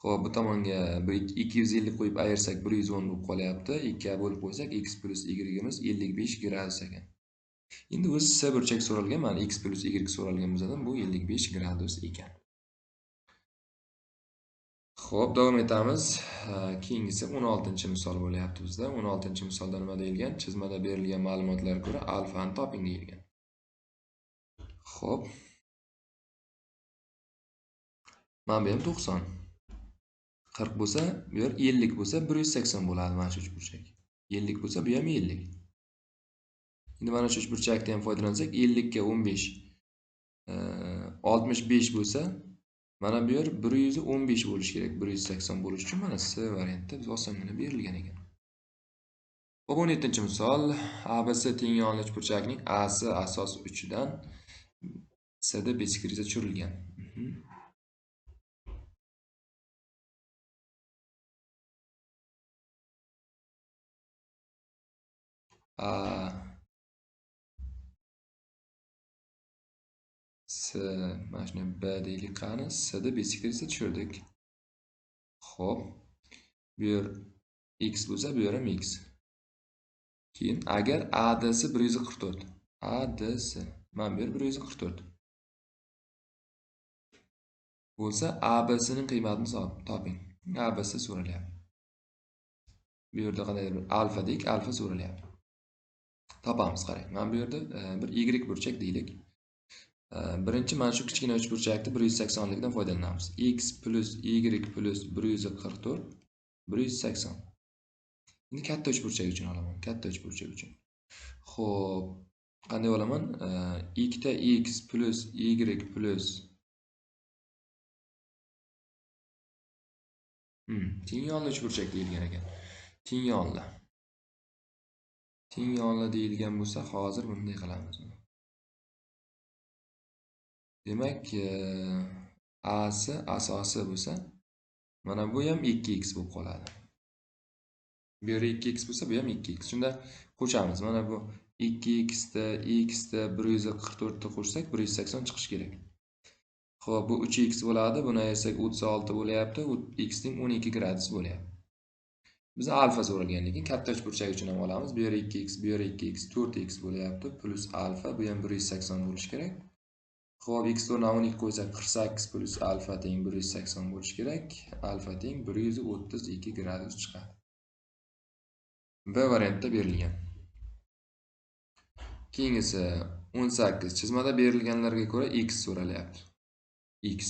Xo'p, bu tomonga 250 qo'yib ayirsak 110 bo'lib qolyapti. 2 ga bo'lib qo'ysak x plus y'imiz 55 gradus ekan. Endi o'zi S burchak so'ralgan, mana x plus y so'ralgan bizdan bu 55 gradus ekan. Xo'p, davom etamiz. Keyingisi 16-misol bo'lyapti bizda. 16-misolda nima deyilgan? Chizmada berilgan ma'lumotlarga ko'ra alfani toping deyilgan. Xo'p. Mana bu ham 90. 40 bo'lsa, bu yer 50 bo'lsa 180 bo'ladi mana shu uchburchak. 50 bo'lsa bu ham 50. Endi mana shu uchburchakdan ham foydalansak 50 ga 15 65 bo'lsa, mana bu yer 115 bo'lishi kerak. 180 bo'lishi uchun mana C variantda biz osongina berilgan ekan. Xo'p, 17-misol. ABC teng yonli uchburchakning AC asos 3 dan CD besikriza tushirilgan. A S mana shuni B deylik qani. S da besikriza tushirdik. Xo'p. Bu yer x bo'lsa, bu yer ham x. Keyin agar ADS 144. ADS mana bu yer 144. Bo'lsa ABC ning qiymatini toping. ABC so'ralyapti. Bu yerda qandaydir bir alfa deylik, alfa so'ralyapti. Topamiz, qarang. Mana bu yerda bir y burchak deylik. Birinchi mana shu kichkina uchburchakni 180 likdan foydalanamiz. X plus y plus 144 180. Endi katta uchburchak uchun olaman. Katta uchburchak uchun. Xo'p, qanday olaman? 2ta x plus y plus teng yonli uchburchak deyilgan ekan. Teng yonli. Teng yonli deyilgan bo'lsa, hozir bunday qilamiz. Demak, AC asosi bo'lsa, mana bu ham 2x bo'lib qoladi. Bu yerda 2x bo'lsa, bu ham 2x. Shunda qo'shamiz. Mana bu 2x da x da 144 ta qo'shsak 180 chiqishi kerak. Xo'p, bu 3x bo'ladi. Buni ayirsak 36 bo'lyapti. X teng 12 gradus bo'lyapti. Biz alfa so'ralgan, lekin katta uchburchak uchun ham olamiz. Bu yerda 2x, bu yerda 2x, 4x bo'lyapti. Plus alfa, bu ham 180 bo'lishi kerak. Xo'p, x o'rniga 12 qo'ysak 48 plus alfa teng 180 bo'lishi kerak. Alfa teng 132 gradus chiqadi. B variantda berilgan. Keyingisi 18. Chizmada berilganlarga ko'ra x so'ralyapti. X.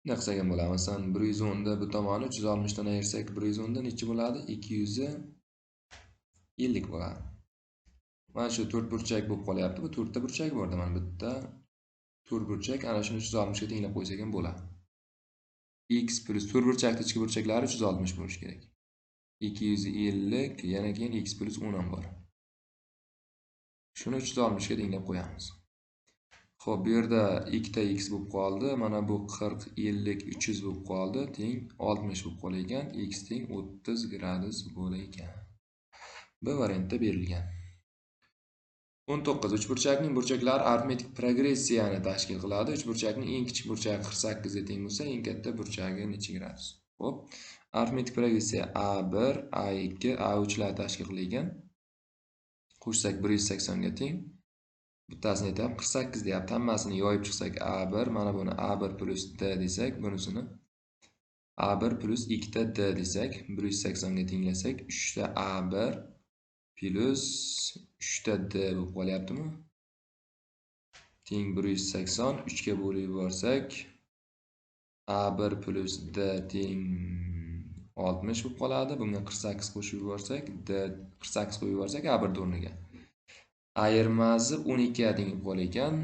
Nima qilsak ham bo'ladi? Masalan, 110 da bu tomoni 360 dan ayirsak 110 da necha bo'ladi? 250 bo'ladi. Mana shu to'rt burchak bo'lib qolyapti. Bu to'rtta burchak borda, mana bitta to'rt burchak, ana shuni 360 ga tenglab qo'ysak ham bo'ladi. X plus to'rt burchakning ichki burchaklari 360 bo'lishi kerak. 250, yana keyin x plus 10 ham bor. Shuni 360 ga tenglab qo'yamiz. Xo'p, bu yerda ikkita x bo'lib qoldi. Mana bu 40, 50, 300 bo'lib qoldi. Teng 60 bo'lib qolar ekan. X teng 30 gradus bo'lar ekan. B variantda berilgan. 19. Uchburchakning burchaklari arifmetik progressiyani tashkil qiladi. Uchburchakning eng kichik burchagi 48 ga teng bo'lsa, eng katta burchagi necha gradus? Xo'p, arifmetik progressiya A1, A2, A3 lar tashkil qilingan. Qo'shsak 180 ga teng. Bittasini aytyapti, 48 deyapti. Hammasini yoyib chiqsak A1, mana buni A1 plus D desak, bunisini A1 plus 2 ta D desak, 180 ga tenglasak, 3 ta A1 plus 3 ta D bo'lib qolyaptimi? Teng 180, 3 ga bo'lib yuborsak A1 plus D teng 60 bo'lib qoladi. Bunga 48 qo'shib yuborsak, D 48 qo'yib yuborsak A1 o'rniga. Ayirmasi 12 ga teng bo'lib qolar ekan.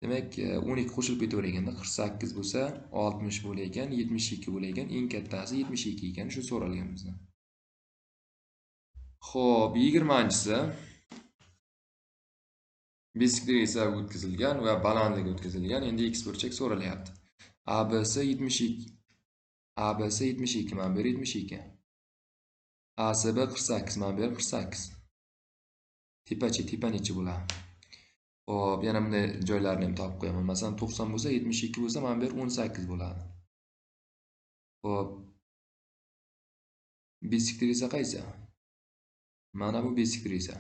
Demak, 12 qo'shilib ketaverar ekanda, 48 bo'lsa 60 bo'lar ekan, 72 bo'lar ekan. Eng kattasi 72 ekan, shu so'ralgan bizdan. Xo'p, 20-chisi bisektrisa o'tkazilgan va balandligi o'tkazilgan. Endi x burchak so'ralyapti. ABC 72. ABC 72, mana bu yer 72. ACB 48, mana bu yer 48. Tepachi, tepa necha bo'ladi? Xo'p, yana bunday joylarni ham topib qo'yaman. Masalan, 90 bo'lsa, 72 bo'lsa, mana bu yer 18 bo'ladi. Xo'p. Bisektrisa qaysi? Mana bu bisektrisa.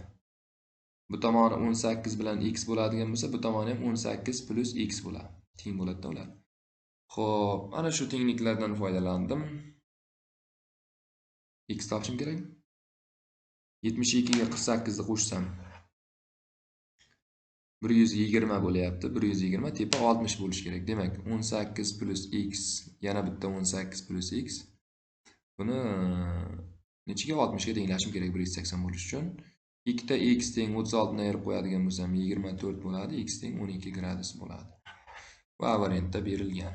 Bu tomoni 18 bilan x bo'ladigan bo'lsa, bu tomoni ham 18 plus x bo'ladi. Teng bo'ladi-da ular. Xo'p, ana shu tengliklardan foydalandim. X topishim kerak. 72 ga 48 ni qo'shsam 120 bo'lyapti. 120 tepa 60 bo'lishi kerak. Demak, 18 plus x, yana bitta 18 plus x. Buni nechiga 60 ga tenglashim kerak 180 bo'lishi uchun. Ikkita x teng 36 ni ayirib qo'yadigan bo'lsam 24 bo'ladi, x teng 12 gradus bo'ladi. Va variantda berilgan.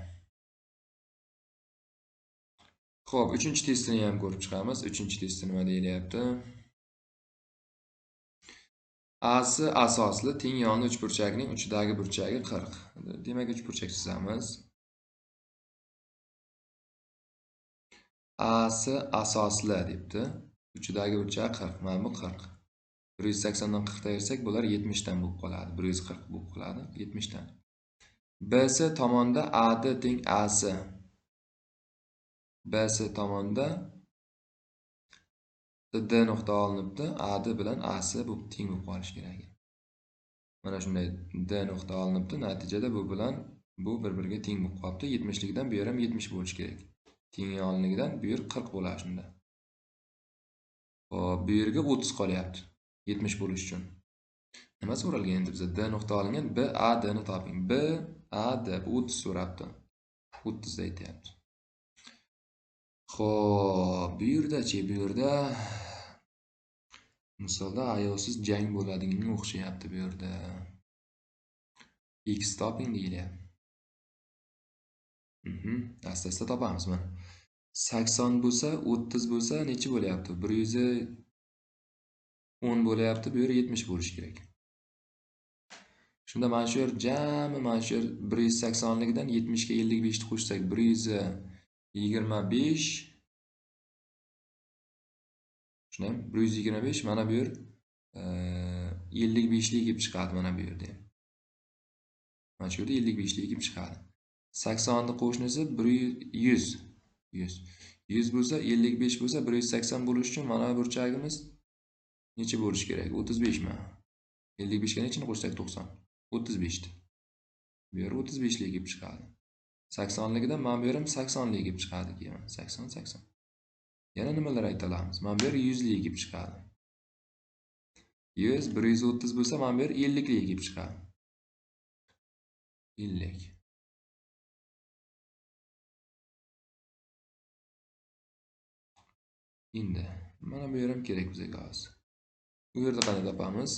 Xo'p, 3-testini ham ko'rib chiqamiz. 3-testi nima deyilyapti? AC asosli teng yonli uchburchakning uchidagi burchagi 40. Demak, uchburchak chizamiz. AC asosli debdi. Uchidagi burchak 40. Mana bu 40. 180 dan 40 ta ayirsak, bular 70 dan bo'lib qoladi. 140 bo'lib qoladi, 70 dan. BC tomonda AD teng AC. BC tomonda D nuqta olinibdi. AD bilan AC bu teng bo'lib qolishi kerak. Mana shunday D nuqta olinibdi. Natijada bu bilan bu bir-biriga teng bo'lib qolibdi. 70 likdan bu yer ham 70 bo'lishi kerak. Teng yonligidan bu yer 40 bo'ladi shunda. Xo'p, bu yerga 30 qolyapti. 70 bo'lish uchun. Nima so'ralgan endi bizda? D nuqta olingan, B A D ni toping. B A D bu 30 so'rabdi. 30 da aytyapti. Xo'p, bu yerda-chi, bu yerda misolda ayovsiz jang bo'ladiganga o'xshayapti bu yerda. X toping deyilyapti. Asta-asta topamiz mana. 80 bo'lsa, 30 bo'lsa necha bo'lyapti? 110 bo'lyapti, bu yer 70 bo'lishi kerak. Shunda mana shu yer jami mana shu yer 180 ligidan 70 ga 55 ni qo'shsak 125. Shunday 125 mana bu yer 55 lik kelib chiqadi mana bu yerda ham. Mana shu yerda 55 lik kelib chiqadi. 80 ni qo'shnisi 100. 100. 100 bo'lsa 55 bo'lsa 180 bo'lishi uchun mana burchagimiz necha bo'lishi kerak? 35 mi? 55 ga nechini qo'shsak 90? 35 ni. Bu yer 35 lik kelib chiqadi. 80 ligidan mana bu yer ham 80 lik kelib chiqadi keyin. 80 80. Yana nimalar ayta olamiz? Mana bu yer 100 lik kelib chiqadi. 100 130 bo'lsa mana bu yer 50 lik kelib chiqadi. 50. Endi mana bu yer ham kerak bizga hozir. Bu yerda qanday topamiz?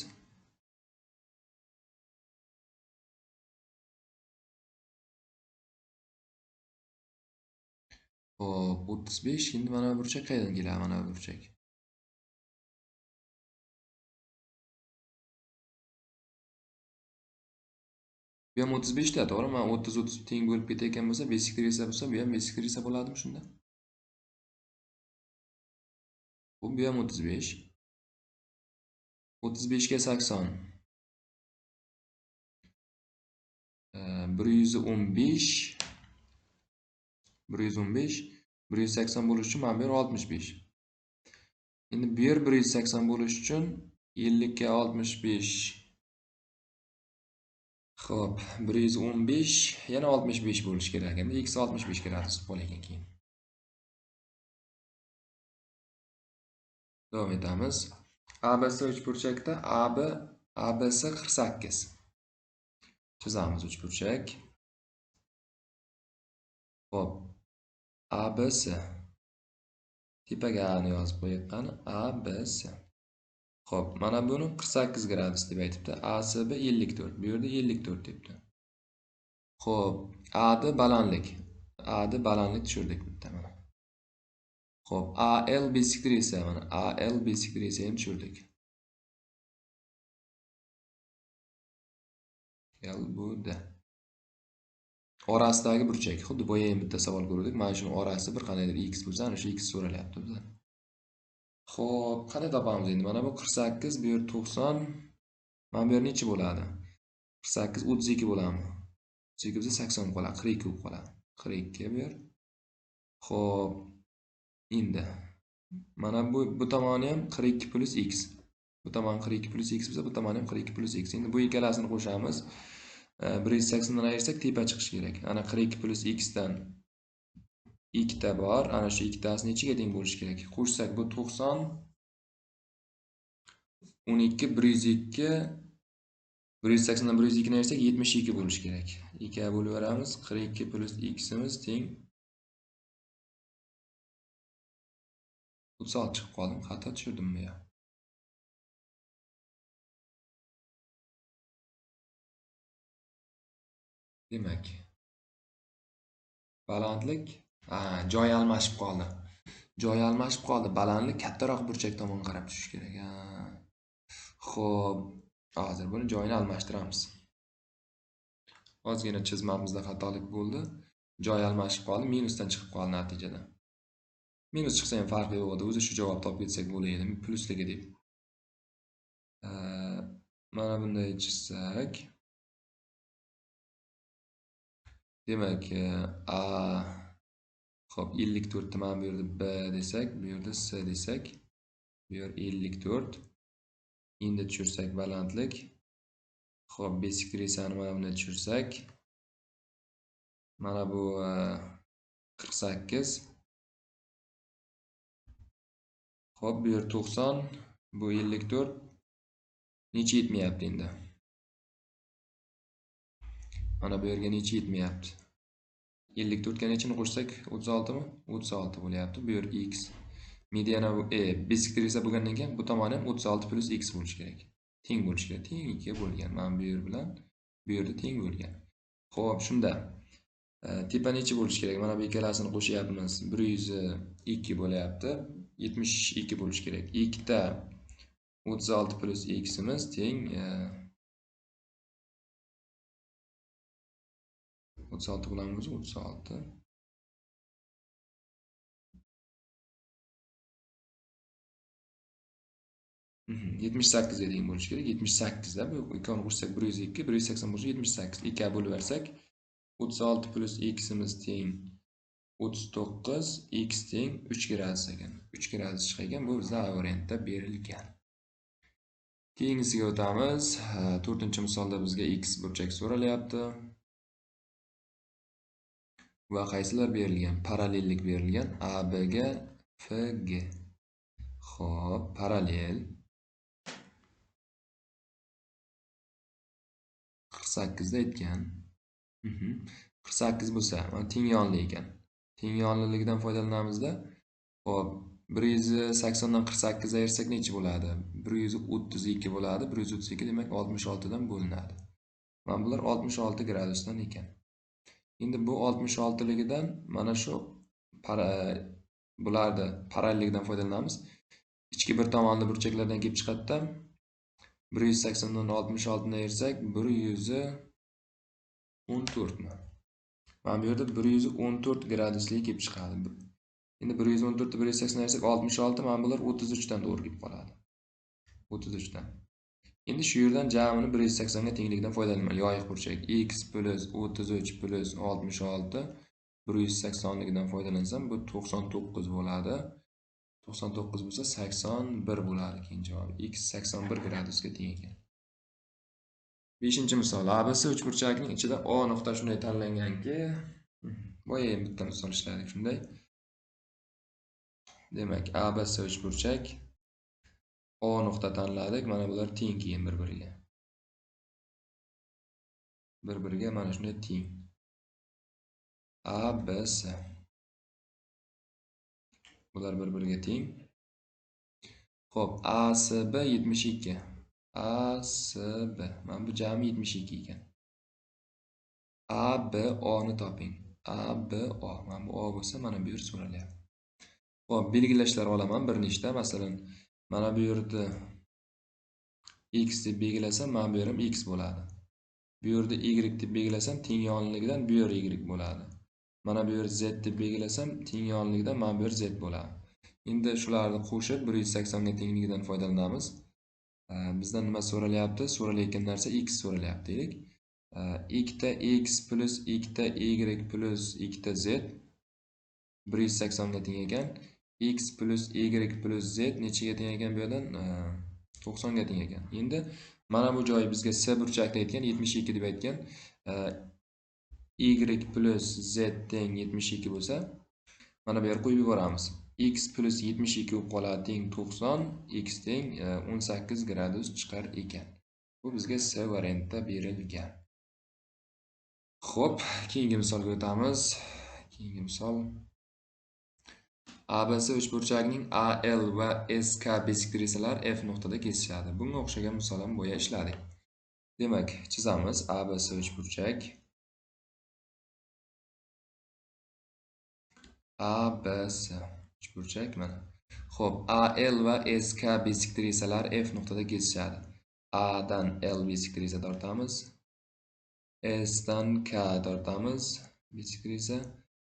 Xo'p, 35. Endi mana bu burchak qayerdan keladi? Mana bu burchak. Bu ham 35 da, to'g'rimi? Mana 30 30 teng bo'lib ketayotgan bo'lsa, bisektrisa bo'lsa, bu ham bisektrisa bo'ladimi shunda? Bu ham 35. 35 ga 80. 115. 115 180 bo'lishi uchun mana bu yer 65. Endi bu yer 180 bo'lishi uchun 50 ga 65. Xo'p, 115 yana 65 bo'lishi kerak. Endi x 65 gradus bo'lgan keyin. Davom etamiz. ABC uchburchakda AB ABC 48. Chizamiz uchburchak. Xo'p. ABC. Tepaga A ni yozib qo'yayotgan ABC. Xo'p, mana buni 48 gradus deb aytibdi. ACB 54. Bu yerda 54 debdi. Xo'p, AD balandlik. AD balandlik tushirdik bitta mana. Xo'p, AL bisektrisa mana AL bisektrisa ham tushirdik. L bu D. Orasidagi burchak. Xuddi boya ham bitta savol ko'rdik. Mana shuni orasi bir qandaydir x bo'lsa, ana shu x so'ralyapti bizdan. Xo'p, qanday topamiz endi? Mana bu 48, bu yer 90. Mana bu yer necha bo'ladi? 48 32 bo'ladimi? 32 bo'lsa 80 qoladi, 42 bo'lib qoladi. 42 bu yer. Xo'p, endi mana bu tomoni ham 42 plus x. Bu tomon 42 plus x bo'lsa, bu tomoni ham 42 plus x. Endi bu ikkalasini qo'shamiz. 180 dan ayirsak tepa chiqishi kerak. Ana 42 plus x dan ikkita bor. Ana shu ikkitasi nechaga teng bo'lishi kerak? Qo'shsak bu 90 12 102 180 dan 102 ni ayirsak 72 bo'lishi kerak. 2 ga bo'lib yuboramiz. 42 plus x imiz teng 36 chiqib qoldim. Xato tushirdimmi ya? Demak, balandlik joy almashib qoldi. Joy almashib qoldi. Balandlik kattaroq burchak tomon qarab tushish kerak. Xo'p, hozir buni joyini almashtiramiz. Ozgina chizmamizda xatolik bo'ldi. Joy almashib qoldi, minusdan chiqib qoldi natijada. Minus chiqsa ham farqi yo'q edi. O'zi shu javob topib ketsak bo'lar edi, plusligi deb. Mana bunday chizsak. Demak, A xo'p, 54 ni mana bu yerda B desak, bu yerda C desak, bu yer 54. Endi tushirsak balandlik. Xo'p, bisektrisani mana bunday tushirsak. Mana bu 48. Xo'p, bu yer 90, bu 54. Necha yetmayapti endi? Mana bu yerga necha yetmayapti? 54 ga nechini qo'shsak 36 mi? 36 bo'lyapti. Bu yer x. Mediana bisektrisa bo'lgandan keyin bu tomoni ham 36 plus x bo'lishi kerak. Teng bo'lishi kerak. Teng 2 ga bo'lgan. Mana bu yer bilan bu yerda teng bo'lgan. Xo'p, shunda tepa necha bo'lishi kerak? Mana bu ikkalasini qo'shyapmiz. 102 bo'lyapti. 72 bo'lishi kerak. 2 ta 36 plus x imiz teng 36 qilamiz, 36. 78 ga teng bo'lishi kerak. 78 da bu ikkini qo'shsak 102, 180 bo'lsa 78. 2 ga bo'lib bersak 36 plus x imiz teng 39, x teng 3 gradus ekan. 3 gradus chiqar ekan. Bu bizda A variantda berilgan. Keyingisiga o'tamiz. 4-misolda bizga x burchak so'ralyapti. Va qaysilar berilgan? Parallellik berilgan. AB ga FG. Xo'p, parallel 48 da aytgan. 48 bo'lsa, mana teng yonli ekan. Teng yonliligidan foydalanamizda. Xo'p, 180 dan 48 ayirsak necha bo'ladi? 132 bo'ladi. 132 demak 66 dan bo'linadi. Mana bular 66 gradusdan ekan. Endi bu 66 ligidan mana shu bularni parallellikdan foydalanamiz. Ichki bir tomonli burchaklardan kelib chiqadi-da. 180 dan 66 ni ayirsak 114 mi? Mana bu yerda 114 graduslik kelib chiqadi. Endi 114 ni 180 ayirsak 66, mana bular 33 dan to'g'ri kelib qoladi. 33 dan. Endi shu yerdan jamini 180 ga tengligidan foydalanaman. Yoyiq burchak x plus 33 plus 66 180 ligidan foydalansam bu 99 bo'ladi. 99 bo'lsa 81 bo'ladi keyin javob. X 81 gradusga teng ekan. 5-misol. ABC uchburchakning ichida O nuqta shunday tanlanganki, boya ham bitta misol ishladik shunday. Demak, ABC uchburchak O nuqta tanladik. Mana bular teng keyin bir-biriga. Bir-biriga mana shunday teng. ABC. Bular bir-biriga teng. Xo'p, ASB 72. ASB. Mana bu jami 72 ekan. ABO ni toping. ABO. Mana bu O bo'lsa, mana bu yer so'ralyapti. Xo'p, belgilashlar olaman bir nechta. Masalan, mana bu yerda x deb belgilasam, mana bu yerim x bo'ladi. Bu yerda y deb belgilasam, teng yonligidan bu yer y bo'ladi. Mana bu yer z deb belgilasam, teng yonligidan mana bu yer z bo'ladi. Endi shularni qo'shib 180 ga tengligidan foydalanamiz. Bizdan nima so'ralyapti? So'ralayotgan narsa x so'ralyapti deylik. 2 ta x plus 2 ta y plus 2 ta z 180 ga teng ekan. X plus y plus z nechaga teng ekan bu yerdan? 90 ga teng ekan. Endi mana bu joyi bizga S burchakda aytgan, 72 deb aytgan. Y plus z teng 72 bo'lsa, mana bu yerga qo'yib yuboramiz. X plus 72 bo'lib qoladi teng 90, x teng 18 gradus chiqar ekan. Bu bizga S variantda berilgan. Xo'p, keyingi misolga o'tamiz. Keyingi misol ABC uchburchagining AL va SK bisektrisalar F nuqtada kesishadi. Bunga o'xshagan misol ham boya ishladik. Demak, chizamiz ABC uchburchak. ABC uchburchak mana. Xo'p, AL va SK bisektrisalar F nuqtada kesishadi. A dan L bisektrisa tortamiz. S dan K tortamiz bisektrisa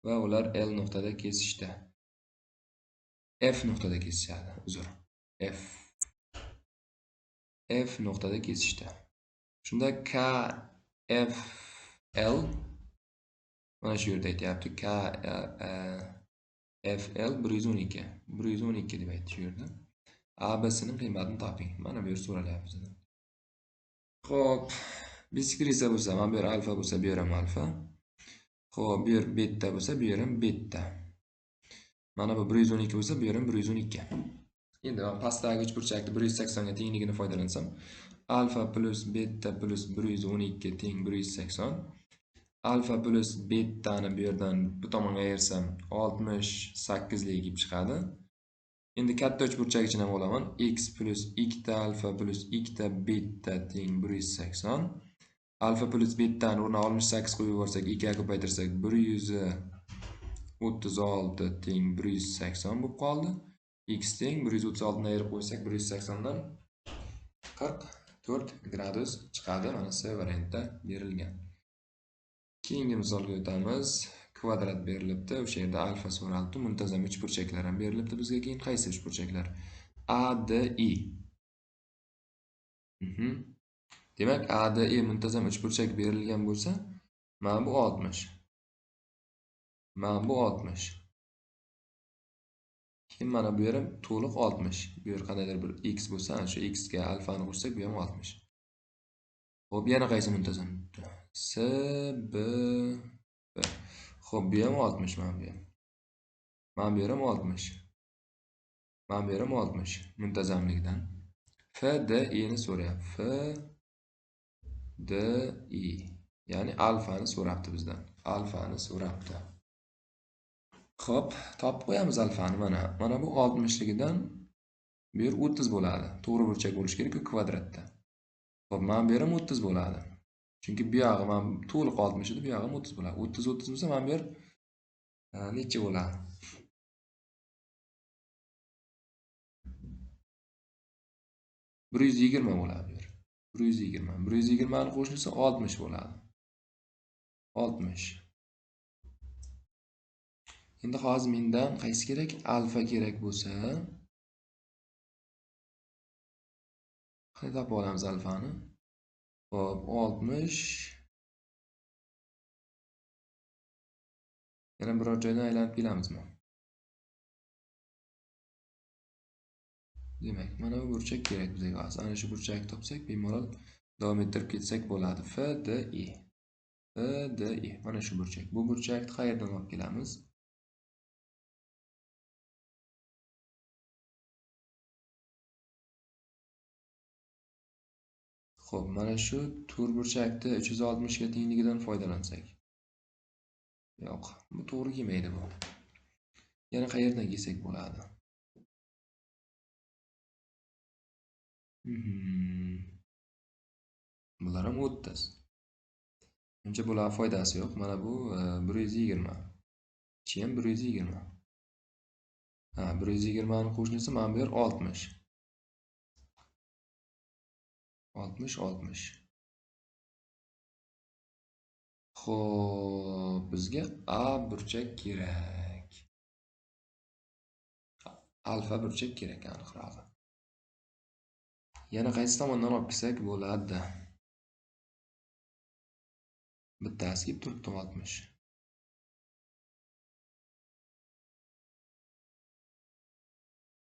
va ular L nuqtada kesishdi. F nuqtada kesishadi. Uzr. F nuqtada kesishdi. Shunda K F L mana shu yerda aytyapti. K F L 112. 112 deb aytdi shu yerda. ABC ning qiymatini toping. Mana bu yer so'ralyapti bizdan. Xo'p, bisektrisa bo'lsa, mana bu yer alfa bo'lsa, bu yer ham alfa. Xo'p, bu yer beta bo'lsa, bu yer ham beta. Mana bu 112 bo'lsa, bu yer ham 112. Endi men pastdagi uchburchakni 180 ga tengligini foydalansam, alfa plus beta plus 112 teng 180. Alfa plus betani bu yerdan bu tomonga ayirsam 68 lik kelib chiqadi. Endi katta uchburchak ichini ham olaman. X plus 2 ta alfa plus 2 ta beta teng 180. Alfa plus betani o'rniga 68 qo'yib yuborsak, 2 ga ko'paytirsak 136 teng 180 bo'lib qoldi. X teng 136 ni ayirib qo'ysak 180 dan 44 gradus chiqadi. Mana S variantda berilgan. Keyingi misolga o'tamiz. Kvadrat berilibdi. O'sha yerda alfa so'ralibdi. Muntazam uchburchaklar ham berilibdi bizga. Keyin qaysi uchburchaklar? ADI. Demak, ADE muntazam uchburchak berilgan bo'lsa, mana bu 60. Mana bu 60. Keyin mana bu yerim to'liq 60. Bu yer qandaydir bir x bo'lsa, ana shu x ga alfani qo'shsak, bu ham 60. Xo'p, yana qaysi muntazam? S B B. Xo'p, bu ham 60, mana bu ham. Mana bu yerim 60. Mana bu yerim 60 muntazamlikdan. F D I ni so'rayapti. F D I. Ya'ni alfani so'rabdi bizdan. Alfani so'rabdi. Xo'p, topib qo'yamiz alfani mana. Mana bu 60 ligidan bu yer 30 bo'ladi. To'g'ri burchak bo'lishi kerak-ku kvadratda. Xo'p, mana bu yerim 30 bo'ladi. Chunki bu yog'i mana to'liq 60 edi, bu yog'i 30 bo'ladi. 30 30 bo'lsa, mana bu yer necha bo'ladi? 120 bo'ladi bu yer. 120. 120 ni qo'shilsa 60 bo'ladi. 60. Endi hozir mendan qaysi kerak? Alfa kerak bo'lsa, qanday topib olamiz alfani? Xo'p, 60. Yana biror joydan aylanib kelamizmi? Demak, mana bu burchak kerak bizga hozir. Ana shu burchakni topsak, bemalol davom ettirib ketsak bo'ladi. F D I. F D I. Mana shu burchak. Bu burchakni qayerdan olib kelamiz? Xo'p, mana shu to'rtburchakni 360 ga tengligidan foydalansak. Yo'q, bu to'g'ri kelmaydi bu. Yana qayerdan kelsak bo'ladi? Bular ham 30. Uncha bular foydasi yo'q. Mana bu 120. Ichi ham 120. Ha, 120 ni qo'shnisi mana bu yer 60. 60 60. Xo'p, bizga A burchak kerak. Alfa burchak kerak aniqrog'i. Yana qaysi tomondan olib kelsak bo'ladi? Bittasi kelib turibdi 60.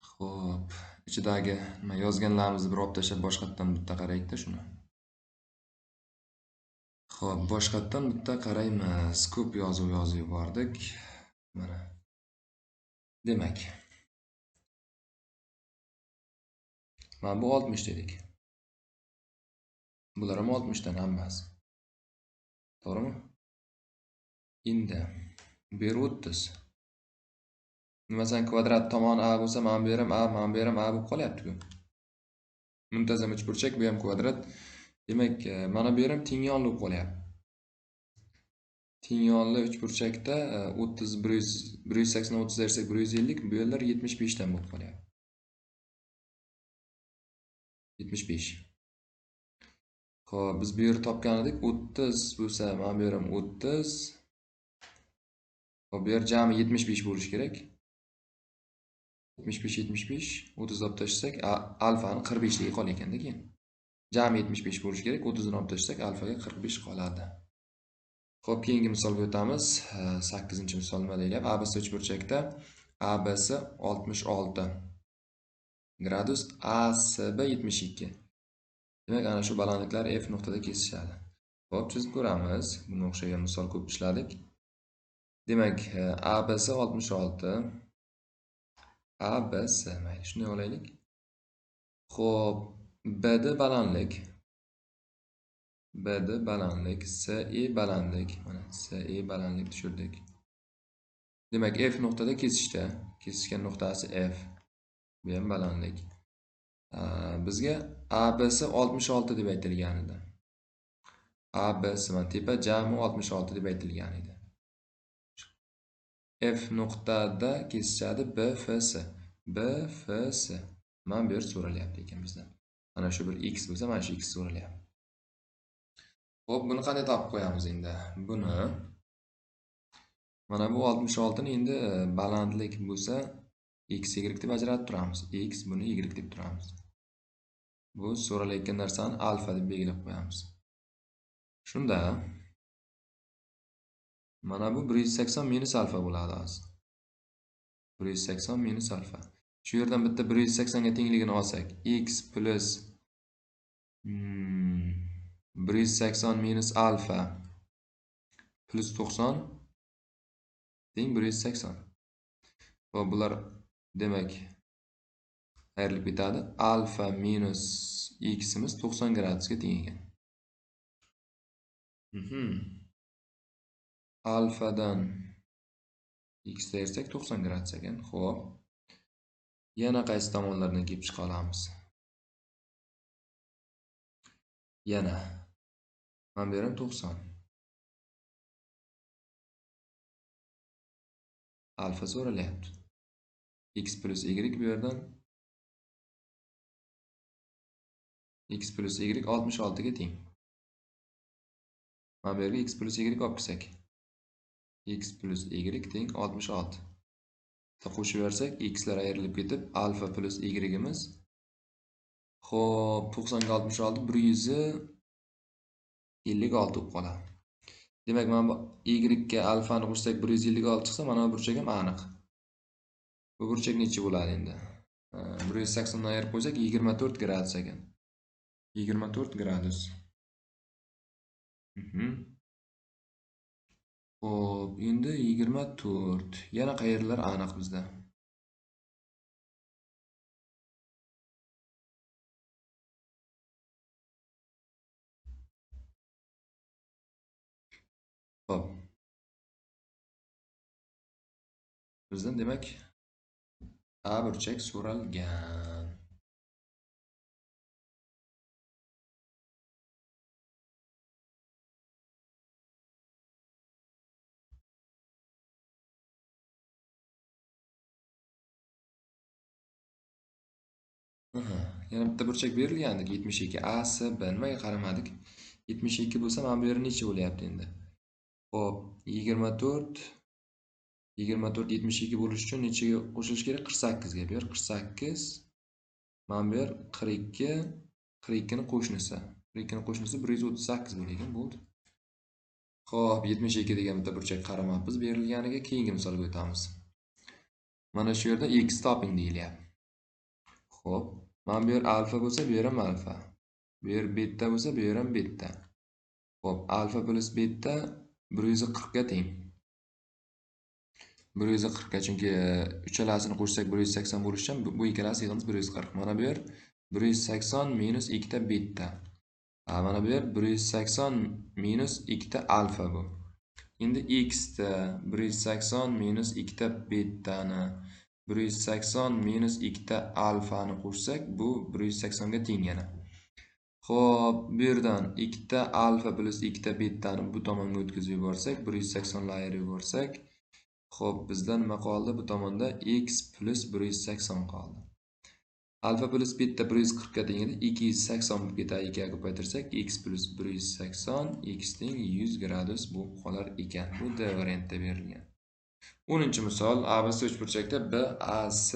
Xo'p, ichidagi nima yozganlarimizni bir olib tashlab boshqatdan bitta qaraylik-da shuni. Xo'p, boshqatdan bitta qaraymiz. Ko'p yozuv yozib yubordik. Mana. Demak, mana bu 60 dedik. Bular ham 60 dan hammasi. To'g'rimi? Endi bu yer 30. Masalan, kvadrat tomoni A bo'lsa, mana bu yerim A, mana bu yerim A bo'lib qolyapti-ku. Muntazam uchburchak, bu ham kvadrat. Demak, mana bu yerim tengyonli bo'lib qolyapti. Tengyonli uchburchakda 30 180 30 ayirsak 150, bu yerlar 75 dan bo'lib qolyapti. 75. Xo'p, biz bu yerni topgan edik. 30 bo'lsa, mana bu yerim 30. Xo'p, bu yer jami 75 bo'lishi kerak. 75 75 30 olib tashlasak, alfani 45 ligi qolgan ekanda keyin. Jami 75 bo'lishi kerak. 30 ni olib tashlasak, alfaga 45 qoladi. Xo'p, keyingi misolga o'tamiz. 8-misol nima deyilyapti? ABC uchburchakda ABC 66 gradus, ASB 72. Demak, ana shu balandliklar F nuqtada kesishadi. Xo'p, chizib ko'ramiz. Bunga o'xshagan misol ko'p ishladik. Demak, ABC 66, ABC, mayli, shunday olaylik. Xo'p, BD balandlik, BD balandlik, SE balandlik, mana SE balandlik tushirdik. Demak, F nuqtada kesishdi. Kesishgan nuqtasi F. Bu ham balandlik. Bizga ABC 66 deb aytilgan edi. ABC mana tepa jami 66 deb aytilgan edi. F nuqtada kesishadi BFS. BFS. Mana bu yer so'ralyapti ekan bizdan. Mana shu bir x bo'lsa, mana shu x so'ralyapti. Xo'p, buni qanday topib qo'yamiz endi? Buni mana bu 66 ni endi balandlik bo'lsa x, y deb ajratib turamiz. X buni y deb turamiz. Bu so'ralayotgan narsani alfa deb belgilab qo'yamiz. Shunda mana bu 180 minus alfa bo'ladi hozir. 180 minus alfa. Shu yerdan bitta 180 ga tengligini olsak, x plus 180 minus alfa plus 90 teng 180. Va bular demak ayrilib ketadi. Alfa minus x'imiz 90 gradusga teng ekan. Alfadan x ayirsak 90 gradus ekan. Xo'p. Yana qaysi tomonlardan kelib chiqa olamiz? Yana mana bu yerim 90. Alfa so'ralyapti. X plus y bu yerdan x plus y 66 ga teng. Mana bu yerga x plus y olib kelsak, x plus y teng 66. Qo'shib bersak, x lar ayrilib ketib, alfa plus y'imiz xo'p 90 ga 66 156 bo'lib qoladi. Demak, mana bu y ga alfani qo'shsak 156 chiqsa, mana bu burchak ham aniq. Bu burchak necha bo'ladi endi? 180 dan ayirib qo'ysak 24 gradus ekan. 24 gradus. Xo'p, endi 24. Yana qayerlar aniq bizda? Xo'p. Bizdan demak A burchak so'ralgan. Yana bitta burchak berilgandik 72 ASB. Nimaga qaramadik? 72 bo'lsa, mana bu yer necha bo'lyapti endi? Xo'p, 24 24 72 bo'lishi uchun nechaga qo'shilishi kerak? 48 ga. Bu yer 48, mana bu yer 42, 42 ni qo'shnisi. 42 ni qo'shnisi 138 bo'lgan bo'ldi. Xo'p, 72 degan bitta burchak qaramabmiz berilganiga. Keyingi misolga o'tamiz. Mana shu yerda x toping deyilyapti. Xo'p, mana bu yer alfa bo'lsa, bu yer ham alfa. Bu yer beta bo'lsa, bu yer ham beta. Xo'p, alfa plus beta 140 ga teng. 140 ga, chunki uchalasini qo'shsak 180 bo'lishi uchun bu ikkalasi yig'indisi 140. Mana bu yer 180 minus 2 ta beta. Mana bu yer 180 minus 2 ta alfa bu. Endi x ta 180 minus 2 ta betani 180 minus 2 ta alfani qo'shsak, bu 180 ga teng yana. Xo'p, bu yerdan 2 ta alfa plus 2 ta betani bu tomonga o'tkazib yuborsak, 180 la ayirib yuborsak, xo'p, bizda nima qoldi? Bu tomonda x plus 180 qoldi. Alfa plus beta 140 ga teng edi, 280 bo'lib ketadi, 2 ga ko'paytirsak, x plus 180 x teng 100 gradus bo'lib qolar ekan. Bu D variantda berilgan. 10-misol, ABC uchburchakda BAC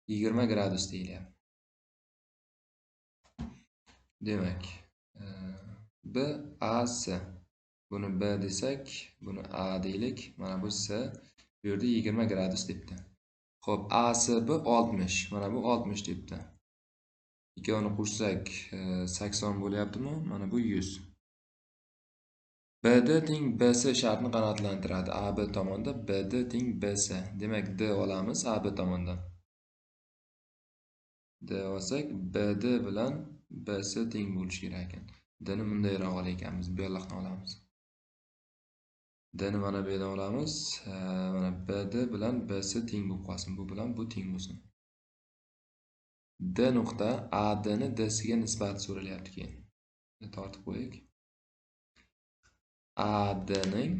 20 gradus deyilyapti. Demak, BAC, buni B desak, buni A deylik, mana bu C, bu yerda 20 gradus debdi. Xo'p, ACB 60, mana bu 60 debdi. Ikkovini qo'shsak 80 bo'lyaptimi? Mana bu 100. BD teng BC shartni qanoatlantiradi. AB tomonda BD teng BC. Demak, D olamiz AB tomondan. D olsak, BD bilan BC teng bo'lishi kerak ekan. D ni bundayroq olar ekanmiz, bu yoqdan olamiz. D ni mana bu yerdan olamiz. Mana BD bilan BC teng bo'lib qolsin. Bu bilan bu teng bo'lsin. D nuqta AD ni DC ga nisbati so'ralyapti keyin. Tortib qo'yaylik. AD ning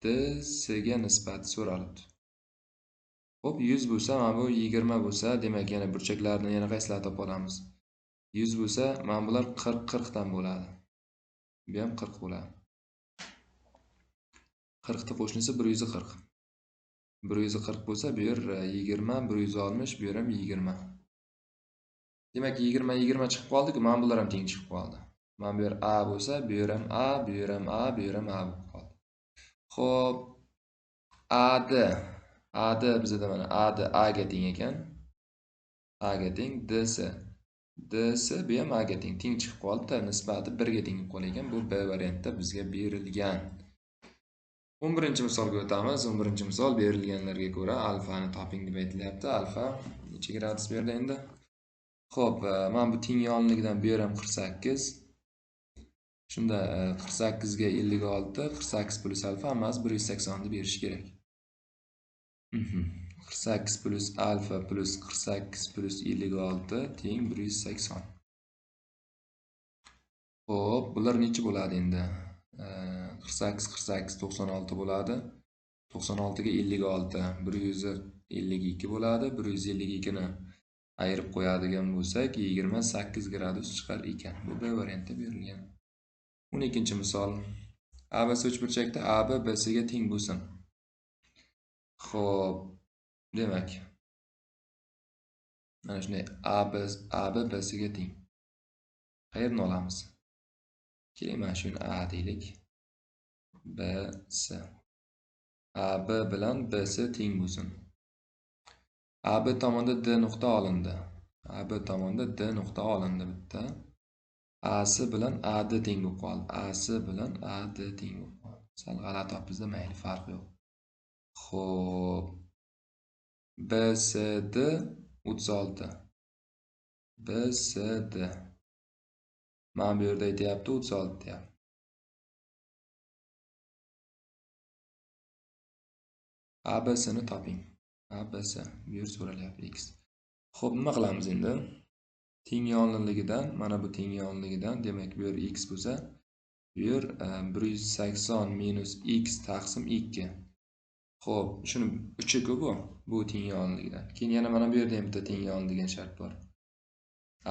DC ga nisbati so'ralibdi. Xo'p, 100 bo'lsa, mana bu 20 bo'lsa, demak yana burchaklarni yana qaysilarini topa olamiz? 100 bo'lsa, mana bular 40 40 dan bo'ladi. Bu ham 40 bo'ladi. 40 ni qo'shnisi 140. 140 bo'lsa, bu yer 20, 160, bu yer ham 20. Demak, 20 20 chiqib qoldi-ku, mana bular ham teng chiqib qoldi. Mana bu yer A bo'lsa, bu yer ham A, bu yer ham A, bu yer ham A bo'lib qoldi. Xo'p, AD. AD bizda mana AD A ga teng ekan. A ga teng DC. DC bu ham A ga teng, teng chiqib qoldi, nisbati 1 ga teng bo'lib qolgan ekan. Bu B variantda bizga berilgan. 11-misolga o'tamiz. 11-misol berilganlarga ko'ra alfani toping deb aytilyapti. Alfa necha gradus berdi endi? Xo'p, mana bu teng yonligidan bu yer ham 48. Shunda 48 ga 56, 48 plus alfa hammasi 180 ni berish kerak. 48 plus alfa plus 48 plus 56 teng 180. Xo'p, bular necha bo'ladi endi? 48 48 96 bo'ladi. 96 ga 56 152 bo'ladi. 152 ni ayirib qo'yadigan bo'lsak 28 gradus chiqar ekan. Bu B variantda berilgan. 12-misol. ABC uchburchakda AB BC ga teng bo'lsin. Xo'p, demak mana shunday AB BC ga teng. Qayerdan olamiz? Keling, mana shuni A deylik. B C. AB bilan BC teng bo'lsin. AB tomonda D nuqta olindi. AB tomonda D nuqta olindi bitta. AC bilan AD teng bo'lib qoldi. AC bilan AD teng bo'lib qoldi. Sal g'alati olibmiz-da, mayli, farqi yo'q. Xo'p. BCD 36. BCD. Mana bu yerda aytayapti 36 deyapti. ABC ni toping. ABC bu yer so'ralyapti x. Xo'p, nima qilamiz endi? Teng yonliligidan, mana bu teng yonliligidan, demak bu yer x bo'lsa, bu yer 180 minus x taqsim 2. Xo'p, shuni 3-ku bu, bu teng yonliligidan. Keyin yana mana bu yerda ham bitta teng yonli degan shart bor.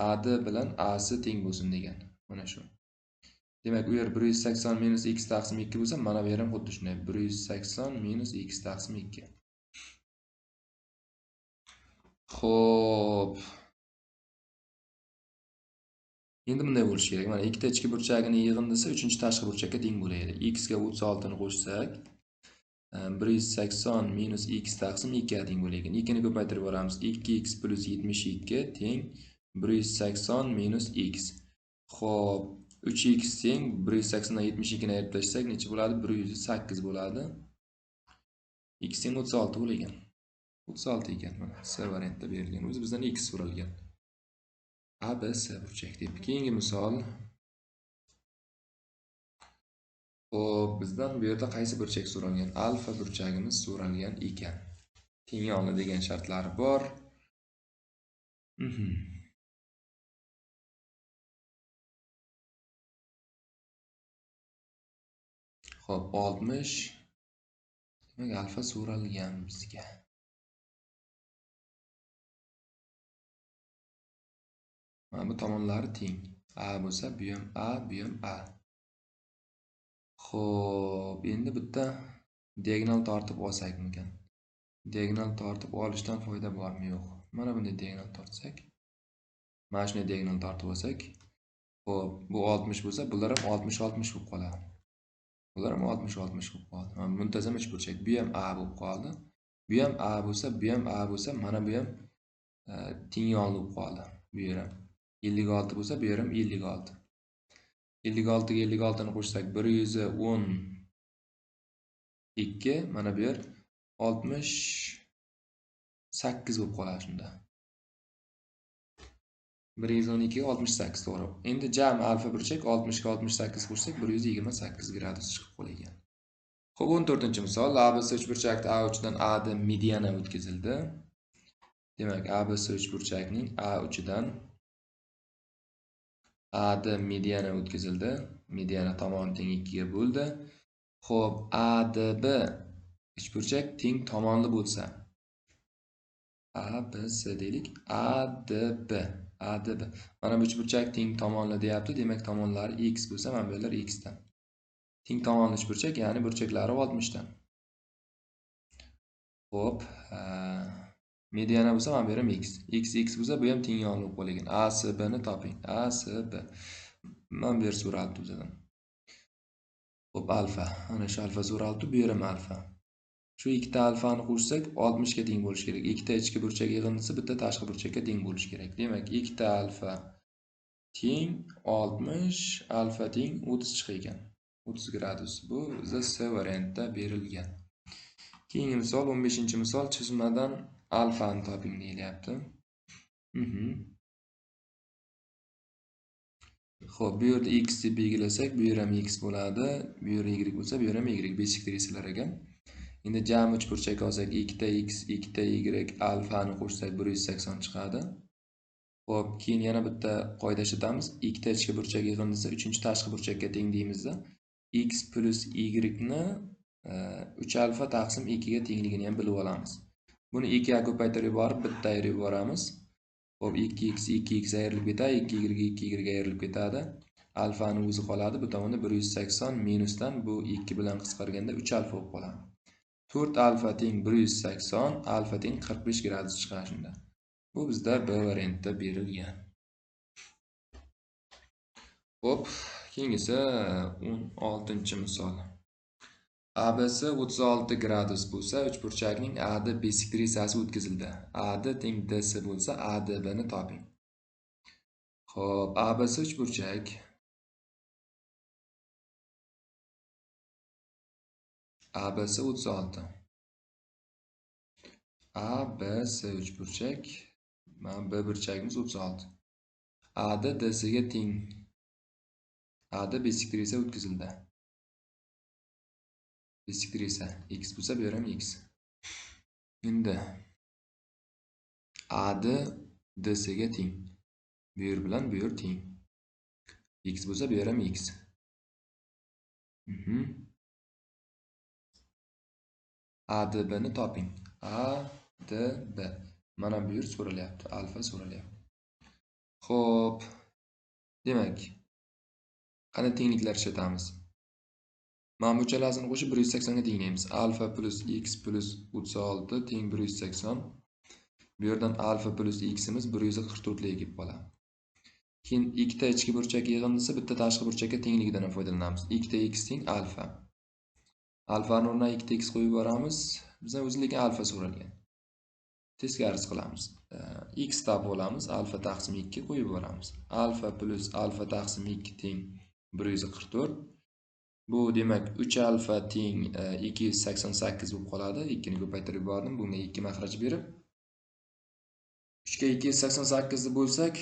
AD bilan AC teng bo'lsin degan. Mana shu. Demak, u yer 180 minus x taqsim 2 bo'lsa, mana bu yer ham xuddi shunday 180 minus x taqsim 2. Xo'p. Endi bunday bo'lishi kerak. Mana ikkita ichki burchagini yig'indisi 3-chi tashqi burchakka teng bo'ladi. X ga 36 ni qo'shsak, 180 minus x taqsim 2 ga teng bo'ladi. 2 ni ko'paytirib yuboramiz. 2x plus 72 teng 180 minus x. Xo'p, 3x teng 180 dan 72 ni ayirib tashlasak necha bo'ladi? 108 bo'ladi. X teng 36 bo'lgan. 36 ekan mana C variantda berilgan. O'zi bizdan x so'ralgan. A, B, C burchak deb. Keyingi misol. Xo'p, bizdan bu yerda qaysi burchak so'ralgan? Alfa burchagimiz so'ralgan ekan. Teng yonli degan shartlari bor. Xo'p, 60. Demak, alfa so'ralgan bizga. Mana bu tomonlari teng. A bo'lsa, bu ham A, bu ham A. Xo'p, endi bitta diagonal tortib olsakmikan? Diagonal tortib olishdan foyda bormi? Yo'q. Mana bunday diagonal tortsak, mana shunday diagonal tortib olsak, xo'p, bu 60 bo'lsa, bular ham 60-60 bo'lib qoladi. Bular ham 60-60 bo'lib qoldi. Mana muntazam uchburchak. Bu ham A bo'lib qoldi. Bu ham A bo'lsa, bu ham A bo'lsa, mana bu ham teng yonli bo'lib qoldi. Bu yer ham 56 bo'lsa, bu yer ham 56. 56 ga 56 ni qo'shsak 112, mana bu yer 68 bo'lib qoladi shunda. 112 ga 68 to'g'ri. Endi jami alfa burchak 60 ga 68 qo'shsak 128 gradus chiqib qolgan. Xo'p, 14-misol. ABC uchburchakda A uchidan AD mediana o'tkazildi. Demak, ABC uchburchakning A uchidan AD mediana o'tkazildi. Mediana tomoni teng 2 ga bo'ldi. Xo'p, ADB uchburchak teng tomonli bo'lsa, ABC deylik, ADB. ADB. Mana bu uchburchak teng tomonli deyapti. Demak, tomonlari x bo'lsa, mana bu yerlar x dan. Teng tomonli uchburchak, ya'ni burchaklari 60 dan. Xo'p, mediana bo'lsa, mana bu yer ham x. X x bo'lsa, bu ham teng yonli bo'lib qolgan. ASB ni toping. ASB. Mana bu yer so'raldi bizdan. Xo'p, alfa. Ana shu alfa so'raldi, bu yer ham alfa. Shu ikkita alfani qo'shsak 60 ga teng bo'lishi kerak. Ikkita ichki burchak yig'indisi bitta tashqi burchakka teng bo'lishi kerak. Demak, ikkita alfa teng 60, alfa teng 30 chiqar ekan. 30 gradus. Bu bizda C variantda berilgan. Keyingi misol 15-misol, chizmadan alfani toping deyilyapti. Xo'p, bu yerda x deb belgilasak, bu yer ham x bo'ladi, bu yer y bo'lsa, bu yer ham y, besiktirisalar ekan. Endi jami uchburchak olsak, 2ta x, 2ta y, alfani qo'shsak 180 chiqadi. Xo'p, keyin yana bitta qoida ishlatamiz. Ikkita ichki burchak yig'indisi 3-chi tashqi burchakka teng deymizda. X plus y ni 3 alfa taqsim 2 ga tengligini ham bilib olamiz. Buni 2 ga ko'paytirib yuborib, bitta ayirib yuboramiz. Xo'p, 2x 2x ayrilib ketadi, 2y 2y ayrilib ketadi. Alfani o'zi qoladi. Bu tomonda 180 minusdan bu 2 bilan qisqarganda 3 alfa bo'lib qoladi. 4 alfa teng 180, alfa teng 45 gradus chiqadi shunda. Bu bizda B variantda berilgan. Xo'p, keyingisi 16-misol. ABC 36 gradus bo'lsa, uchburchakning AD besiktrisasi o'tkazildi. AD teng DC bo'lsa, ADB ni toping. Xo'p, ABC uchburchak ABC 36. ABC uchburchak, mana B burchagimiz 36. AD DC ga teng. AD besiktrirsa o'tkazildi. Besiktrirsa x bo'lsa, bu yer ham x. Endi AD DC ga teng. Bu yer bilan bu yer teng. X bo'lsa, bu yer ham x. ADB ni toping. ADB. Mana bu yer so'ralyapti. Alfa so'ralyapti. Xo'p. Demak, qanday tengliklar ishlatamiz? Mana bu uchalasini qo'shib 180 ga tenglaymiz. Alfa plus x plus 36 teng 180. Bu yerdan alfa plus x imiz 144 ga kelib qoladi. Keyin ikkita ichki burchak yig'indisi bitta tashqi burchakka tengligidan ham foydalanamiz. Ikkita x teng alfa. Alfani o'rniga ikkita x qo'yib yuboramiz. Bizdan o'zi lekin alfa so'ralgan. Teskarisi qilamiz. X topib olamiz, alfa taqsim 2 qo'yib yuboramiz. Alfa plus alfa taqsim 2 teng 144. Bu demak 3 alfa teng 288 bo'lib qoladi. 2 ni ko'paytirib yubordim. Bunga 2 maxraj berib 3 ga 288 ni bo'lsak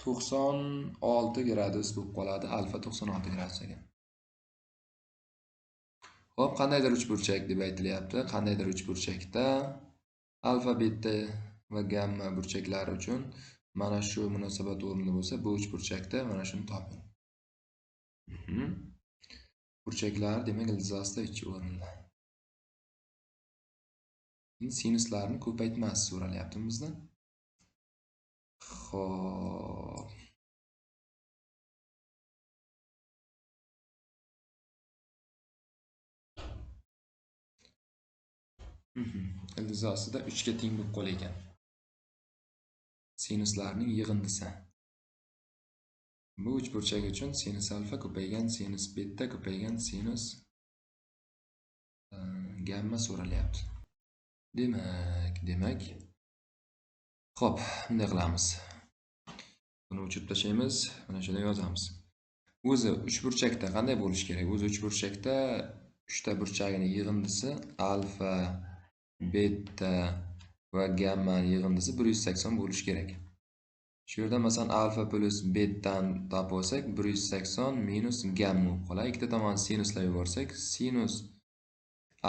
96 gradus bo'lib qoladi. Alfa 96 gradus ekan. Xo'p, qandaydir uchburchak deb aytilyapti. Qandaydir uchburchakda alfa, beta va gamma burchaklari uchun mana shu munosabat o'rinli bo'lsa, bu uchburchakda mana shuni toping. Burchaklar demak ildizasida 3 o'rinli. Endi sinuslarni ko'paytmasi so'ralyapti bizdan. Xo'p. Ildiz ostida 3 ga teng bo'lib qolar ekan. Sinuslarning yig'indisi. Bu uchburchak uchun sinus alfa ko'paygan sinus beta ko'paygan sinus gamma so'ralyapti. Demak, xo'p, bunday qilamiz. Buni o'chirib tashlaymiz, mana shuni yozamiz. O'zi uchburchakda qanday bo'lishi kerak? O'zi uchburchakda 3 ta burchagining yig'indisi alfa, beta va gamma yig'indisi 180 bo'lishi kerak. Shu yerda masalan alfa plus betani topib olsak 180 minus gamma bo'lib qoladi. Ikkita tomonni sinuslab yuborsak, sinus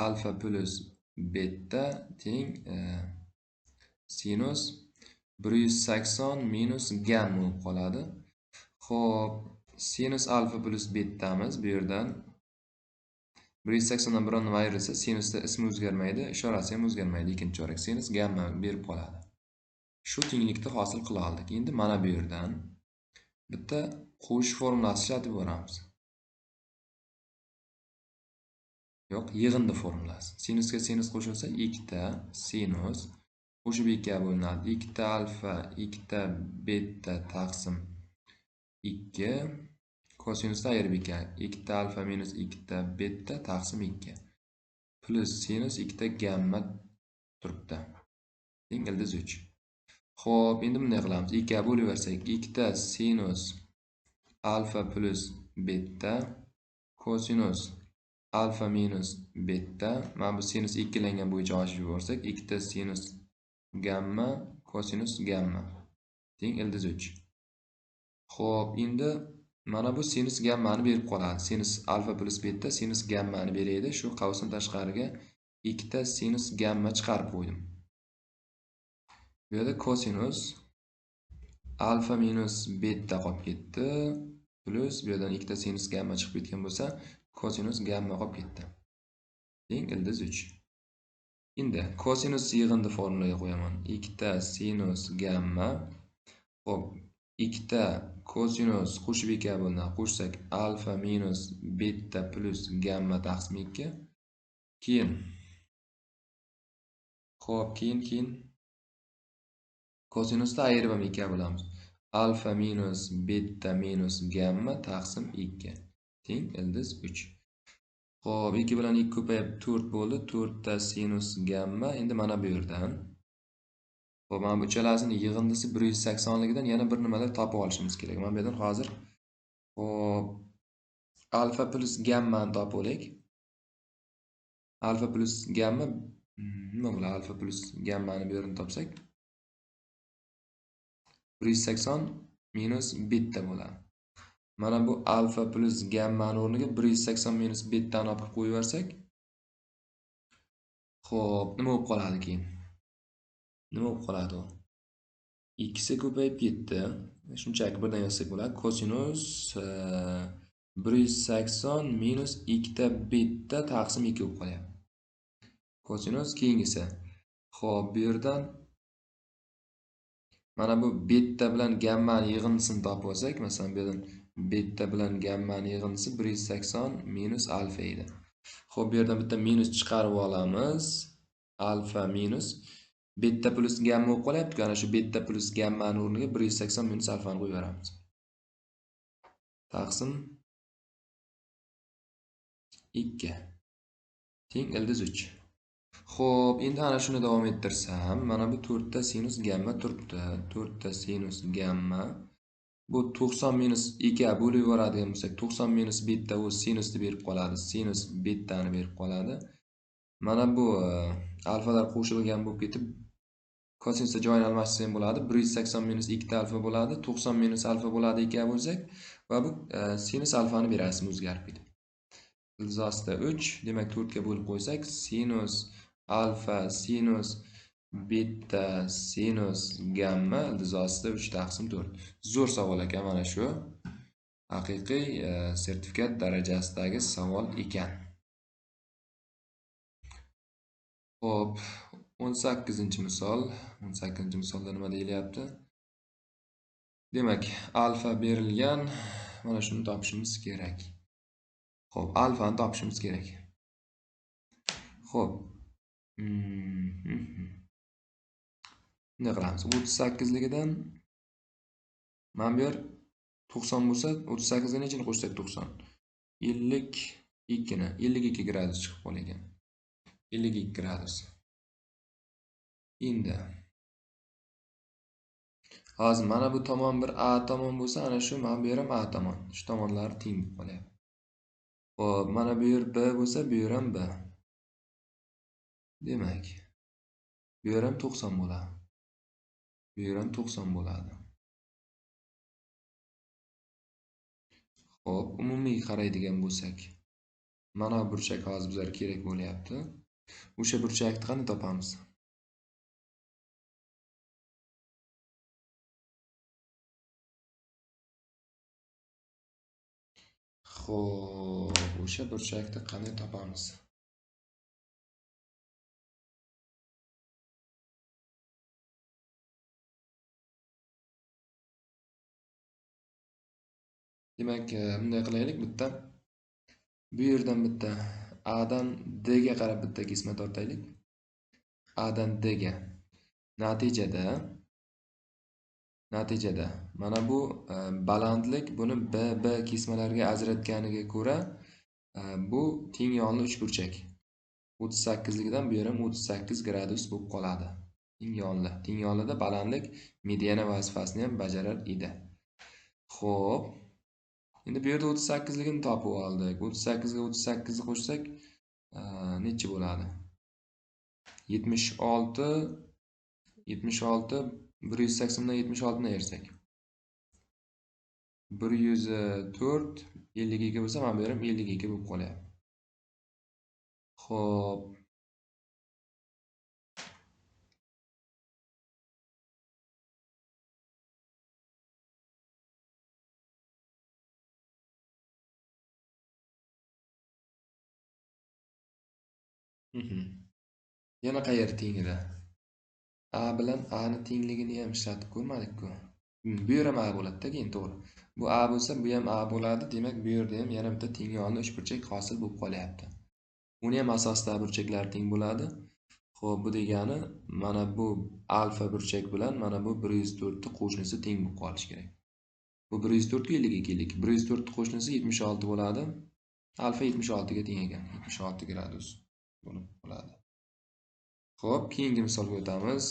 alfa plus beta teng sinus 180 minus gamma bo'lib qoladi. Xo'p, sinus alfa plus betamiz bu yerdan 180 dan 1 nima ayrilsa, sinusda ismi o'zgarmaydi, ishorasi ham o'zgarmaydi. Ikkinchi chorak sinus gamma berib qoladi. Shu tenglikni hosil qila oldik. Endi mana bu yerdan bitta qo'shish formulasi ishlatib yuboramiz. Yo'q, yig'indi formulasi. Sinusga sinus qo'shilsa 2 ta sinus qo'shib 2 ga bo'linadi. 2 ta alfa, 2 ta beta taqsim 2 kosinusni ayirib 2. 2 ta alfa minus 2 ta beta taqsim 2 plus sinus 2 ta gamma turibdi. Teng ildiz 3. Xo'p, endi bunday qilamiz. 2 ga bo'lib yuborsak, 2 ta sinus alfa plus beta kosinus alfa minus beta, mana bu sinus ikkilangan bo'yicha oshib yuborsak, 2 ta sinus gamma kosinus gamma teng ildiz 3. Xo'p, endi mana bu sinus gammani berib qoladi. Sinus alfa plus beta sinus gammani beradi. Shu qavsdan tashqariga 2 ta sinus gamma chiqarib qo'ydim. Bu yerda kosinus alfa minus beta qolib ketdi. Plus bu yerdan 2 ta sinus gamma chiqib ketgan bo'lsa, kosinus gamma qolib ketdi. Teng ildiz 3. Endi kosinus yig'indi formulaga qo'yaman. 2 ta sinus gamma. Xo'p, 2 ta kosinus qo'shib 2 ga bo'linadi. Qo'shsak alfa minus beta plus gamma taqsim 2. Keyin xo'p, keyin kosinusni ayirib ham 2 ga bo'lamiz. Alfa minus beta minus gamma taqsim 2 teng ildiz 3. Xo'p, 2 bilan 2 ko'payib 4 bo'ldi. 4 ta sinus gamma. Endi mana bu yerdan xo'p, mana bu uchalasini yig'indisi 180 ligidan yana bir nimalar topib olishimiz kerak. Mana bu yerdan hozir xo'p, alfa plus gammani topib olaylik. Alfa plus gamma nima bo'ladi? Alfa plus gammani bu yerdan topsak 180 minus beta bo'ladi. Mana bu alfa plus gammani o'rniga 180 minus betani olib qo'yib yuborsak, xo'p, nima bo'lib qoladi keyin? Nima bo'lib qoladi u? Ikkisi ko'payib ketdi. Shunchaki birdan yozsak bo'ladi. Kosinus 180 minus 2 ta beta taqsim 2 bo'lib qolyapti. Kosinus keyingisi. Xo'p, bu yerdan mana bu beta bilan gammani yig'indisini topib olsak, masalan, bu yerdan beta bilan gammani yig'indisi 180 minus alfa edi. Xo'p, bu yerdan bitta minus chiqarib olamiz. Alfa minus beta plus gamma bo'lib qolyapti. Ana shu beta plus gammani o'rniga 180 minus alfani qo'yib yuboramiz. Taqsim 2 teng ildiz 3. Xo'p, endi ana shuni davom ettirsam, mana bu 4 ta sinus gamma turibdi. 4 ta sinus gamma bu 90 minus 2 ga bo'lib yuboradigan bo'lsak, 90 minus beta u sinusni berib qoladi. Sinus betani berib qoladi. Mana bu alfalar qo'shilgan bo'lib ketib, kosinusda joyini almashtirsa ham bo'ladi. 180 minus 2 ta alfa bo'ladi, 90 minus alfa bo'ladi 2 ga bo'lsak va bu sinus alfani berasimi o'zgarib ketib. Ildiz ostida 3, demak 4 ga bo'lib qo'ysak, sinus alfa sinus beta sinus gamma ildiz ostida 3 taqsim 4. Zo'r savol ekan mana shu. Haqiqiy sertifikat darajasidagi savol ekan. Xo'p, 18-misol. 18-misolda nima deyilyapti? Demak, alfa berilgan. Mana shuni topishimiz kerak. Xo'p, alfani topishimiz kerak. Xo'p. Bunday qilamiz. 38 ligidan mana bu yer 90 bo'lsa, 38 ga nechini qo'shsak 90? 52 ni. 52 gradus chiqib qolgan. 52 gradus. Endi hozir mana bu tomon bir A tomon bo'lsa, ana shu mana bu yer ham A tomon. Shu tomonlari teng bo'lib qolyapti. Xo'p, mana bu yer B bo'lsa, bu yer ham B. Demak, bu yer ham 90 bo'ladi. Bu yer ham 90 bo'ladi. Xo'p, umumiy qaraydigan bo'lsak, mana burchak hozir bizlarga kerak bo'lyapti. O'sha burchakni qanday topamiz? Xo'p, o'sha burchakni qanday topamiz? Demak, bunday qilaylik, bitta bu yerdan bitta A dan D ga qarab bitta kesma tortaylik. A dan D ga. Natijada mana bu balandlik buni B B kesmalarga ajratganiga ko'ra bu teng yonli uchburchak. 38 ligidan bu yer ham 38 gradus bo'lib qoladi. Teng yonli. Teng yonlida balandlik mediana vazifasini ham bajarar edi. Xo'p. Endi bu yerda 38 ligini topib oldik. 38 ga 38 ni qo'shsak, necha bo'ladi? 76 76 180 dan 76 ni ayirsak. 104 52 bo'lsa, mana bu yer ham 52 bo'lib qolyapti. Xo'p. Yana qayer teng edi? A bilan A ni tengligini ham ishlatib ko'rmadik-ku. Bu yer ham A bo'ladi-da, keyin to'g'ri. Bu A bo'lsa, bu ham A bo'ladi. Demak, bu yerda ham yana bitta teng yonli uchburchak hosil bo'lib qolyapti. Uni ham asosida burchaklar teng bo'ladi. Xo'p, bu degani mana bu alfa burchak bilan mana bu 104 ni qo'shnisi teng bo'lib qolishi kerak. Bu 104 ga 52 lik. 104 ni qo'shnisi 76 bo'ladi. Alfa 76 ga teng ekan. 76 gradus bo'lib qoladi. Xo'p, keyingi misolga o'tamiz.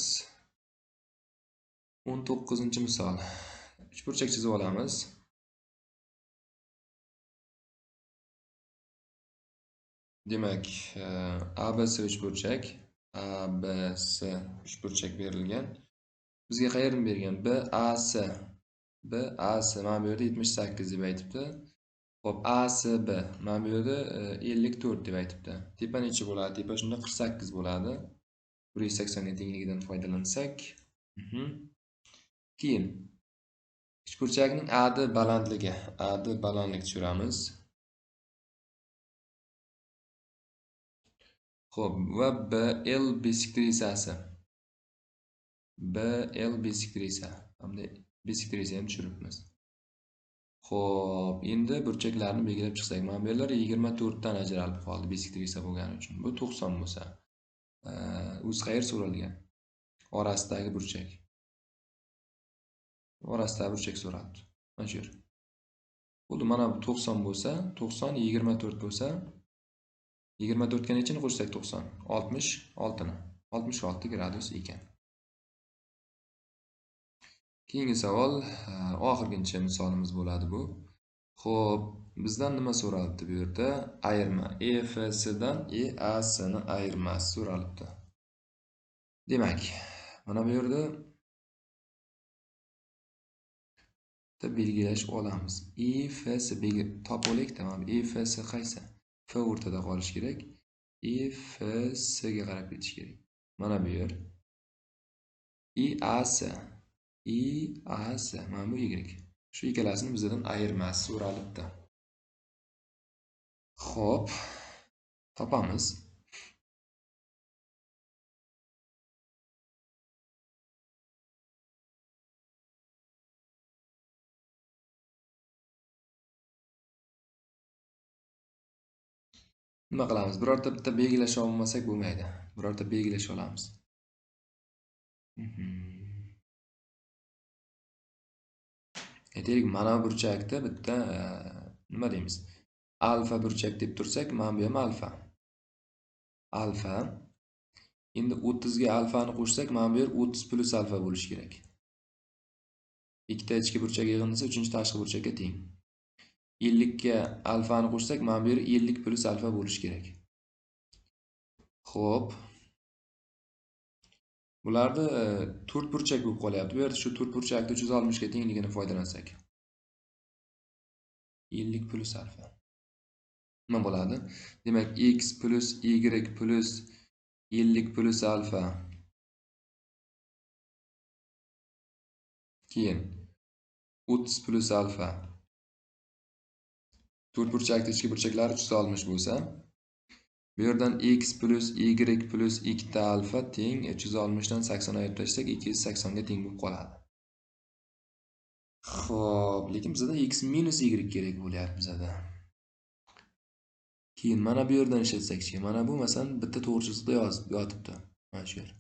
19-misol. Uchburchak chizib olamiz. Demak, ABC uchburchak, ABC uchburchak berilgan. Bizga qayerdan bergan? BAC. BAC mana bu yerda 78 deb aytibdi. Xo'p, ACB mana bu yerda 54 deb aytibdi. Tepa necha bo'ladi? Tepa shunda 48 bo'ladi. 180 ga tengligidan foydalansak. Keyin uchburchakning AD balandligi, AD balandlik tushiramiz. Xo'p, va BL bisektrisasi. BL bisektrisa. Hamda bisektrisa ham tushiribmiz. Xo'p, endi burchaklarni belgilab chiqsak, mana bu yerlar 24 dan ajralib qoldi bisektrisa bo'lgani uchun. Bu 90 bo'lsa, o'zi qayer so'ralgan? Orasidagi burchak. Orasidagi burchak so'raldi. Mana shu yer. Bo'ldi, mana bu 90 bo'lsa, 90 24 bo'lsa, 24 ga nechini qo'shsak 90? 66 ni. 66 gradus ekan. Keyingi savol, oxirginchi misolimiz bo'ladi bu. Xo'p, bizdan nima so'ralibdi bu yerda? Ayirma. EFS dan EAS ni ayirmasi so'ralibdi. Demak, mana bu yerda belgilash olamiz. EFS topib olaylik, tamam. EFS qaysi? F o'rtada qolishi kerak. EFS ga qarab ketish kerak. Mana bu yer. EAS. EAS mana bu Y. Shu ikkalasini bizdan ayirmasi so'ralibdi. Xo'p, topamiz. Nima qilamiz? Birorta bitta belgilash olmasak bo'lmaydi. Birorta belgilash olamiz. Aytaylik, mana burchakda bitta nima deymiz? Alfa burchak deb tursak, mana bu ham alfa. Alfa. Endi 30 ga alfani qo'shsak, mana bu yer 30 plus alfa bo'lishi kerak. Ikkita ichki burchak yig'indisi uchinchi tashqi burchakka teng. 50 ga alfani qo'shsak, mana bu yer 50 plus alfa bo'lishi kerak. Xo'p. Bularda 4 burchak bo'lib qolyapti. Bu yerda shu 4 burchakni 360 ga tengligini foydalansak. 50 plus alfa. Nima bo'ladi? Demak, x plus y plus 50 plus alfa. Keyin 30 plus alfa. 4 burchakni ichki burchaklari 360 bo'lsa, bu yerdan x plus y plus 2 ta alfa teng 360 dan 80 ayirib tashlasak 280 ga teng bo'lib qoladi. Xo'p, lekin bizda x minus y kerak bo'lyapti bizada. Keyin mana bu yerdan ishlatsakchi, mana bu masalan bitta to'g'ri chiziqda yozib yotibdi. Mana shu yer.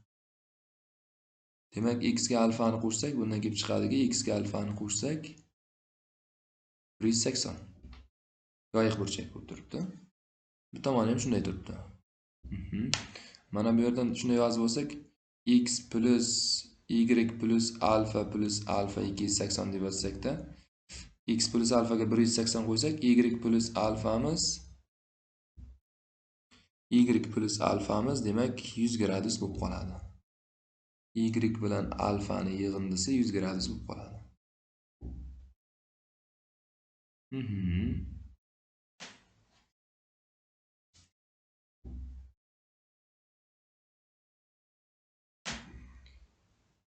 Demak, x ga alfani qo'shsak, bundan kelib chiqadiki, x ga alfani qo'shsak 180. Yoyiq burchak bo'lib turibdi. Bu tomoni ham shunday turibdi. Mana bu yerdan shunday yozib olsak, x plus y plus alfa plus alfa 280 deb yozsakda, x plus alfaga 180 qo'ysak, y plus alfamiz demak 100 gradus bo'lib qoladi. Y bilan alfani yig'indisi 100 gradus bo'lib qoladi.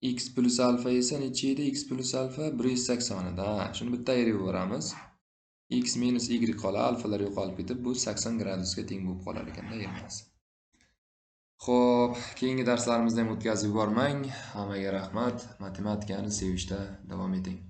X plus alfa esa necha edi? X plus alfa 180 edi. Ha, shuni bitta ayirib yuboramiz. X minus y qoladi, alfalar yo'qolib ketib, bu 80 gradusga teng bo'lib qolar ekanda ayirmasi. Xo'p, keyingi darslarimizda ham o'tkazib yubormang. Hammaga rahmat. Matematikani sevishda davom eting.